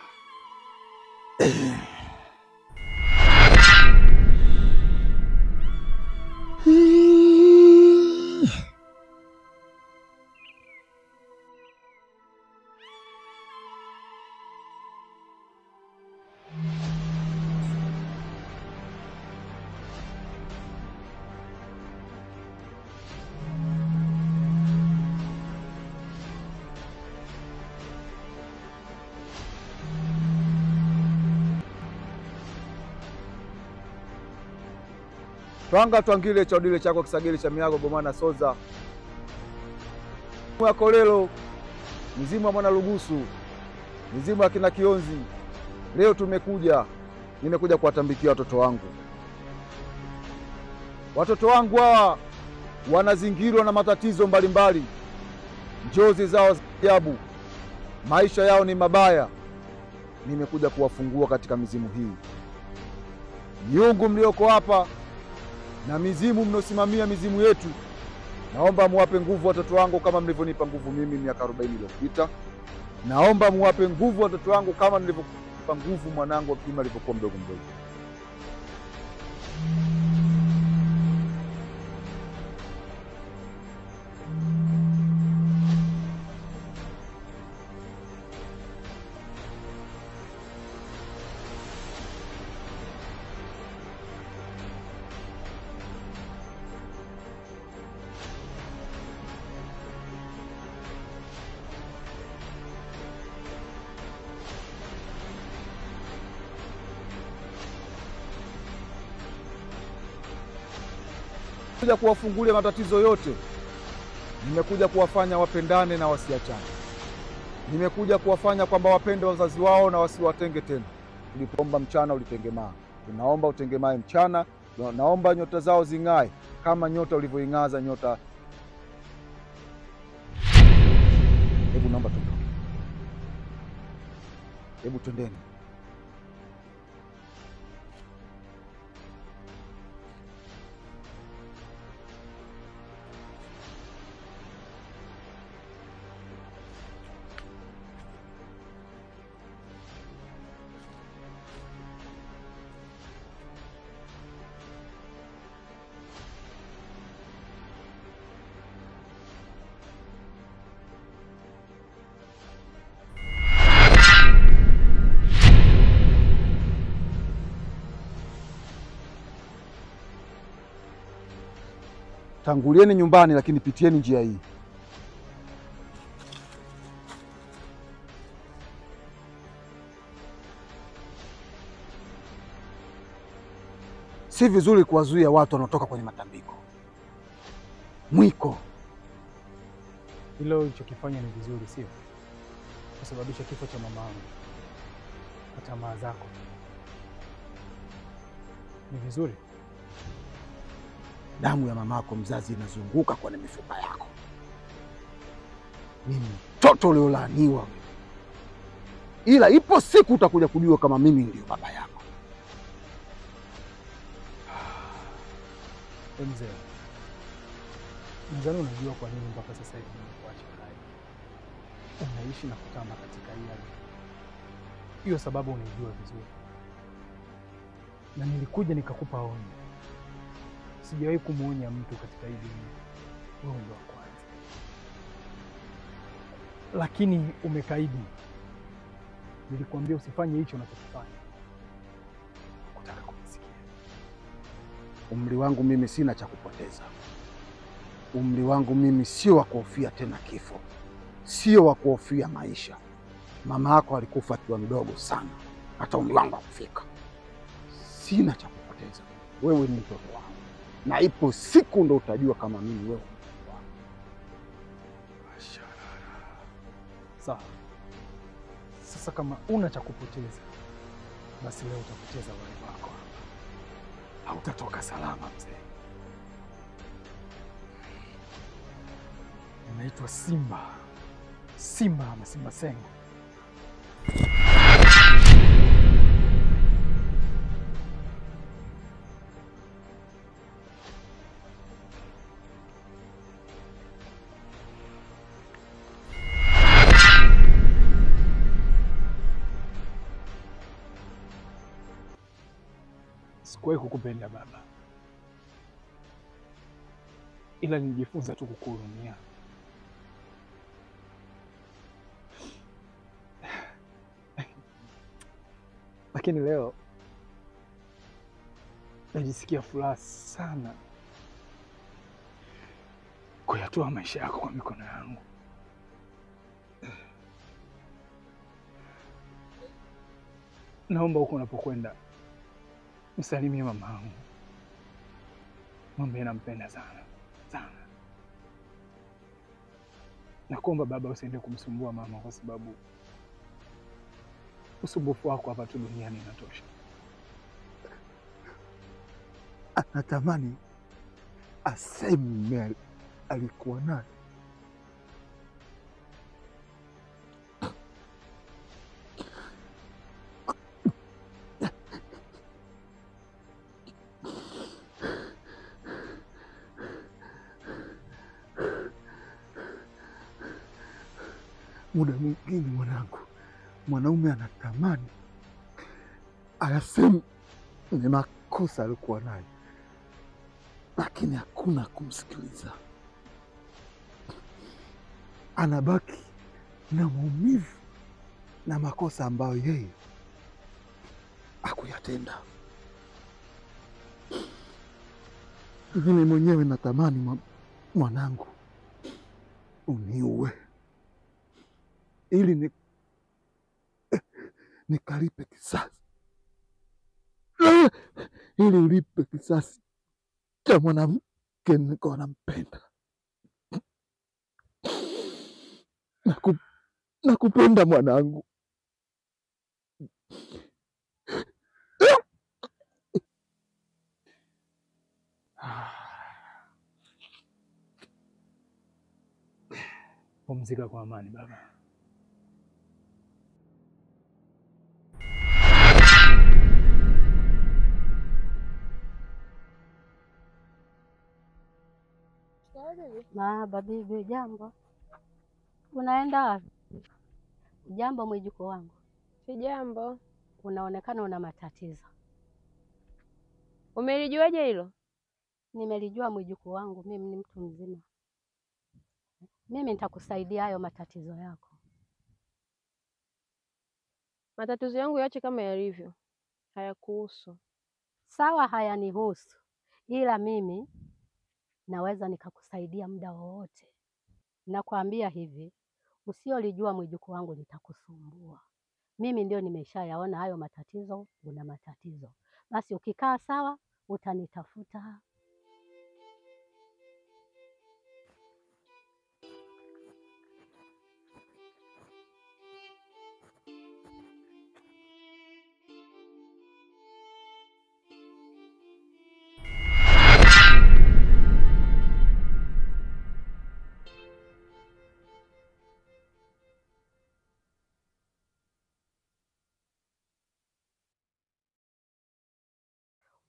Twanga twangile cha udile chako kisagili cha miago bomana soza ya kolelo mzimu wa mwana lugusu mzimu wa kina Kionzi. Leo tumekuja, nimekuja kuwatambikia watoto wangu. Watoto wangu hawa wanazingirwa na matatizo mbalimbali, njozi zao za ajabu, maisha yao ni mabaya. Nimekuja kuwafungua katika mizimu hii. Miungu mlioko hapa na mizimu mnosimamia mizimu yetu, naomba muwape nguvu watoto wangu kama mlivyonipa nguvu mimi miaka 40 iliyopita. Naomba muwape nguvu watoto wangu kama nilivyokupa nguvu mwanangu wa kiume alivyokuwa mdogo mdogo. Nimekuja kuwafungulia matatizo yote. Nimekuja kuwafanya wapendane na wasiachane. Nimekuja kuwafanya kwamba wapende wazazi wao na wasiwatenge tena. Tulipoomba mchana ulitengemaa, tunaomba utengemae mchana. Naomba nyota zao zing'ae kama nyota ulivyoing'aza nyota. Hebu naomba tuondoke. Hebu twendeni. Tangulieni nyumbani, lakini pitieni njia hii. Si vizuri kuwazuia watu wanaotoka kwenye matambiko. Mwiko. Hilo ulichokifanya ni vizuri, sio? Kusababisha kifo cha mama yangu kwa tamaa zako. Ni vizuri? Damu ya mamako mzazi inazunguka kwenye mifupa yako. Ni mtoto uliolaaniwa wewe. Ila ipo siku utakuja kujua kama mimi ndio baba yako. Mzee, mzee, unajua kwa nini mpaka sasa hivi nimekuacha hai? Unaishi na kutamba katika hii hali. Hiyo sababu unaijua vizuri. Na nilikuja nikakupa onyo. Sijawahi kumuonya mtu katika hii dunia. Wewe ndio wa kwanza. Lakini umekaidi. Nilikuambia usifanye hicho unachokifanya. Hukutaka kunisikia. Umri wangu mimi sina cha kupoteza. Umri wangu mimi sio wa kuhofia tena kifo, sio wa kuhofia maisha. Mama yako alikufa akiwa mdogo sana, hata umri wangu hakufika. Sina cha kupoteza. Wewe ni mtoto wangu, na ipo siku ndo utajua kama mimi wewe mtoto wangu. Sawa. Sasa kama una cha kupoteza, basi leo utapoteza uhai wako hapa. Hautatoka salama mzee. Ninaitwa Simba. Simba ama Simba Sengo. Sikuwahi kukupenda baba, ila nilijifunza tu kukuhurumia. Lakini leo najisikia furaha sana kuyatoa maisha yako kwa mikono yangu. Naomba huko unapokwenda msalimie mamangu, mwambie nampenda sana sana. Nakuomba baba, usiende kumsumbua mama, kwa sababu usumbufu wako hapa tu duniani inatosha. Anatamani aseme alikuwa naye. Muda mwingine mwanangu, mwanaume anatamani ayaseme ni makosa alikuwa nayo, lakini hakuna kumsikiliza. Anabaki na maumivu na makosa ambayo yeye hakuyatenda. Mimi mwenyewe natamani mwanangu uniue ili nikalipe kisasi, ili ulipe kisasi cha mwanamke nilikuwa nampenda. Nakupenda mwanangu. Pumzika kwa amani baba. Mahaba bibi, jambo. Unaenda wapi? Jambo mwijukuu wangu. Sijambo. Unaonekana una matatizo. Umelijuaje hilo? Nimelijua mwijukuu wangu, mimi ni mtu mzima. Mimi nitakusaidia hayo matatizo yako. Matatizo yangu yache kama yalivyo. Hayakuhusu. Sawa, hayanihusu. Ila mimi naweza nikakusaidia muda wowote. Nakwambia hivi, usiolijua mwijukuu wangu litakusumbua. Mimi ndio nimeshayaona hayo matatizo, una matatizo. Basi ukikaa sawa, utanitafuta.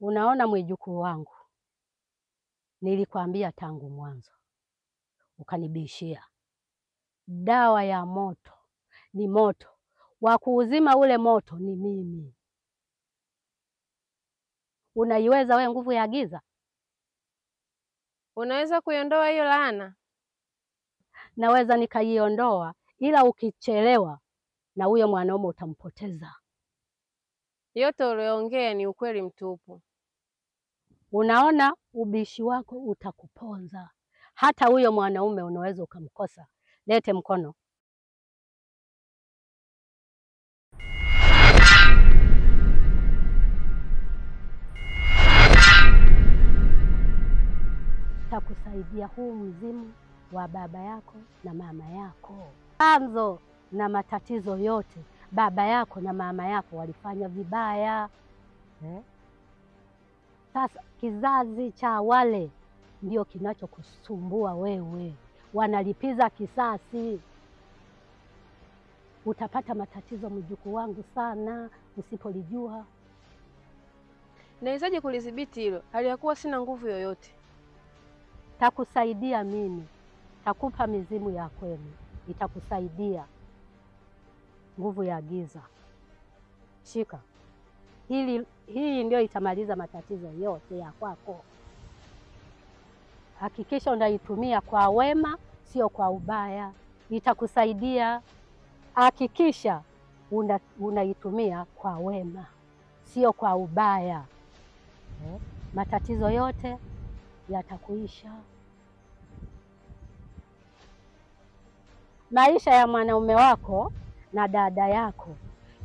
Unaona mwijukuu wangu, nilikwambia tangu mwanzo, ukanibishia. Dawa ya moto ni moto, wa kuuzima ule moto ni mimi. Unaiweza we nguvu ya giza? Unaweza kuiondoa hiyo laana? Naweza nikaiondoa, ila ukichelewa na huyo mwanaume utampoteza. Yote uliongea ni ukweli mtupu. Unaona, ubishi wako utakuponza. Hata huyo mwanaume unaweza ukamkosa. Lete mkono. Takusaidia huu mzimu wa baba yako na mama yako. Chanzo na matatizo yote, baba yako na mama yako walifanya vibaya. Sasa kizazi cha wale ndio kinachokusumbua wewe. Wanalipiza kisasi. Utapata matatizo mjukuu wangu sana usipolijua. Nawezaje kulidhibiti hilo hali ya kuwa sina nguvu yoyote? Takusaidia mimi, takupa mizimu ya kwenu, itakusaidia. Nguvu ya giza. Shika. Hii ndio itamaliza matatizo yote ya kwako. Hakikisha unaitumia kwa wema, sio kwa ubaya. Itakusaidia. Hakikisha unaitumia kwa wema, sio kwa ubaya. Matatizo yote yatakuisha. Maisha ya mwanaume wako na dada yako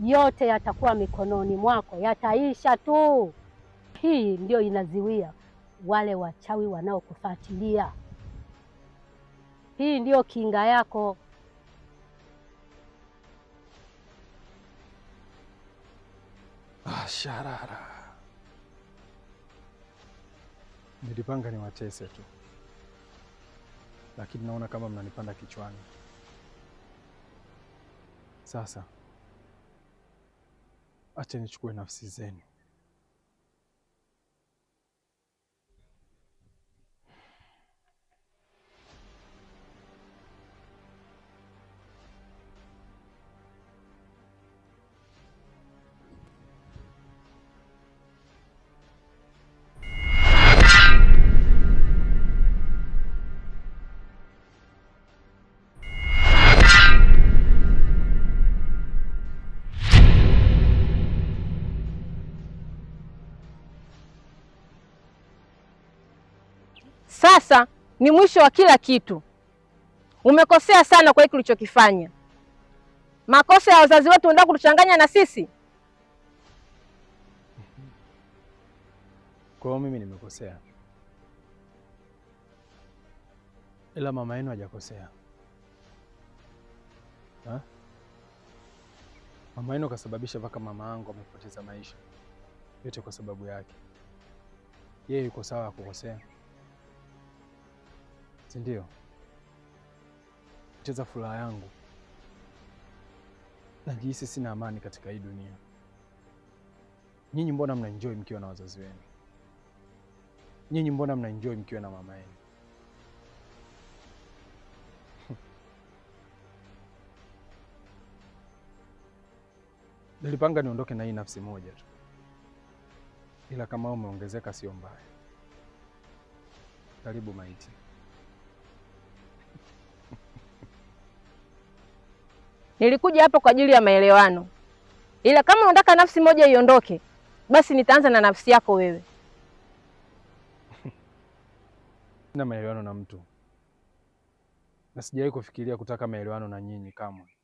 yote yatakuwa mikononi mwako, yataisha tu. Hii ndio inaziwia wale wachawi wanaokufuatilia. Hii ndio kinga yako. Sharara. Nilipanga niwatese tu, lakini naona kama mnanipanda kichwani. Sasa acha nichukue nafsi zenu. Sasa ni mwisho wa kila kitu. Umekosea sana kwa hiki ulichokifanya. Makosa ya wazazi wetu unataka kutuchanganya na sisi? Kwa hiyo mimi nimekosea, ila mama yenu hajakosea. Ha? Mama yenu kasababisha mpaka mama yangu amepoteza maisha. Yote kwa sababu yake. Yeye yuko sawa kukosea, si ndio? Cheza furaha yangu. Najihisi sina amani katika hii dunia. Nyinyi mbona mna enjoy mkiwa na wazazi wenu? Nyinyi mbona mna enjoy mkiwa na mama yenu? Nilipanga niondoke na hii nafsi moja tu, ila kama umeongezeka sio mbaya. Karibu maiti. Nilikuja hapa kwa ajili ya maelewano, ila kama unataka nafsi moja iondoke, basi nitaanza na nafsi yako wewe. Sina maelewano na mtu, na sijawahi kufikiria kutaka maelewano na nyinyi kamwe.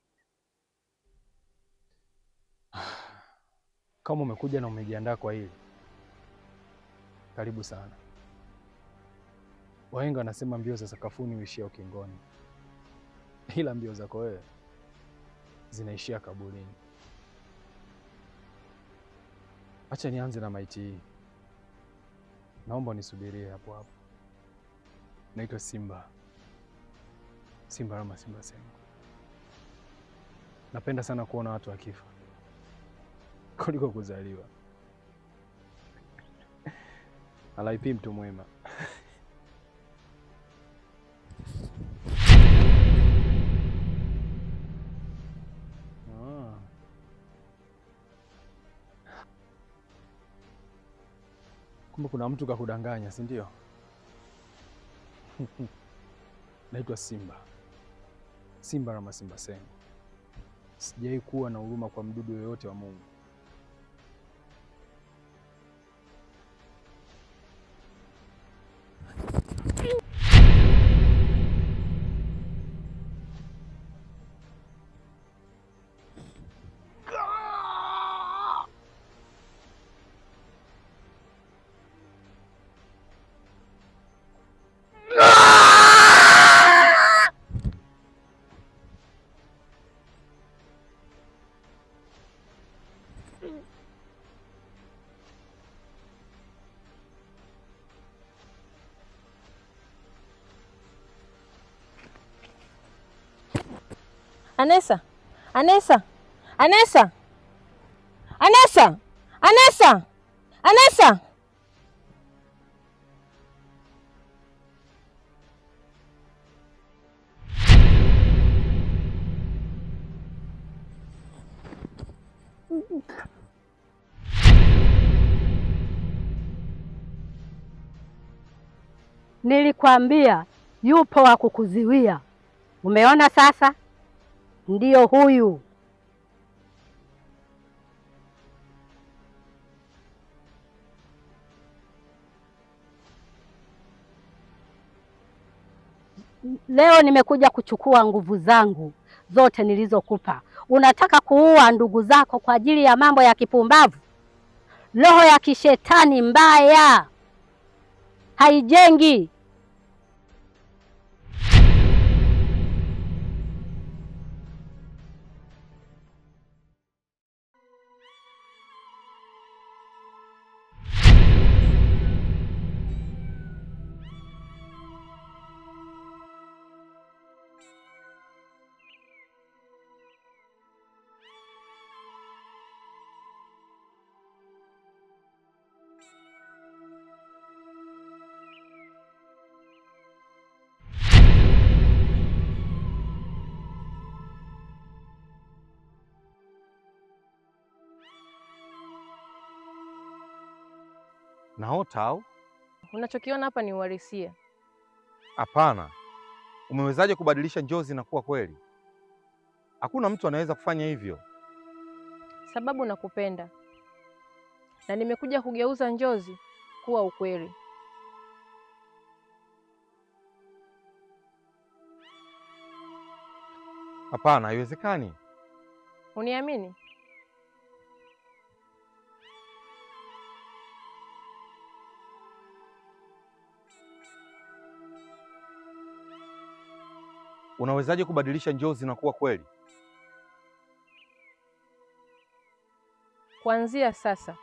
Kama umekuja na umejiandaa kwa hili, karibu sana. Wahenga wanasema mbio za sakafuni huishia ukingoni, ila mbio zako wewe zinaishia kaburini. Acha nianze na maiti hii. Naomba nisubirie hapo hapo. Naitwa Simba. Simba Rama Simba Sengo. Napenda sana kuona watu wakifa kuliko kuzaliwa. RIP mtu mwema. Kumbe kuna mtu kakudanganya, si ndio? Naitwa Simba. Simba Rama Simba Sengo. Sijawahi kuwa na huruma kwa mdudu yoyote wa Mungu. Anesa, Anesa, Anesa, Anesa, Anesa, Anesa. Nilikwambia yupo wa kukuziwia. Umeona sasa? Ndiyo huyu. Leo nimekuja kuchukua nguvu zangu zote nilizokupa. Unataka kuua ndugu zako kwa ajili ya mambo ya kipumbavu? Roho ya kishetani mbaya haijengi. Naota au? Unachokiona hapa ni uhalisia. Hapana. Umewezaje kubadilisha njozi na kuwa kweli? Hakuna mtu anaweza kufanya hivyo. Sababu nakupenda. Na nimekuja kugeuza njozi kuwa ukweli. Hapana, haiwezekani. Uniamini? Unawezaje kubadilisha njozi na kuwa kweli? Kuanzia sasa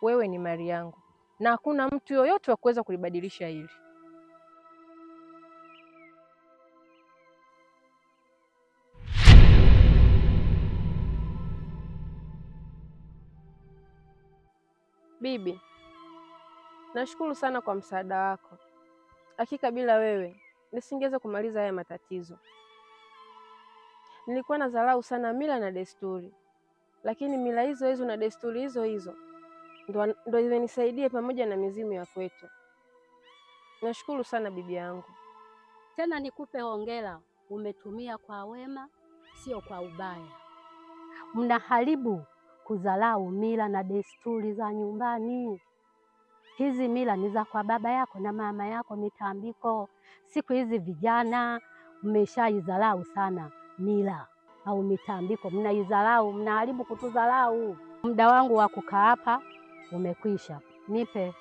wewe ni mali yangu na hakuna mtu yoyote wa kuweza kulibadilisha hili. Bibi, nashukuru sana kwa msaada wako. Hakika bila wewe nisingeweza kumaliza haya matatizo. Nilikuwa nadharau sana mila na desturi, lakini mila hizo hizo na desturi hizo hizo ndo zimenisaidia pamoja na mizimu ya kwetu. Nashukuru sana bibi yangu. Tena nikupe hongera, umetumia kwa wema, sio kwa ubaya. Mnaharibu kudharau mila na desturi za nyumbani. Hizi mila ni za kwa baba yako na mama yako, mitambiko. Siku hizi vijana mmeshaidharau sana mila au mitambiko, mnaidharau, mnaharibu kutudharau. Muda wangu wa kukaa hapa umekwisha. Nipe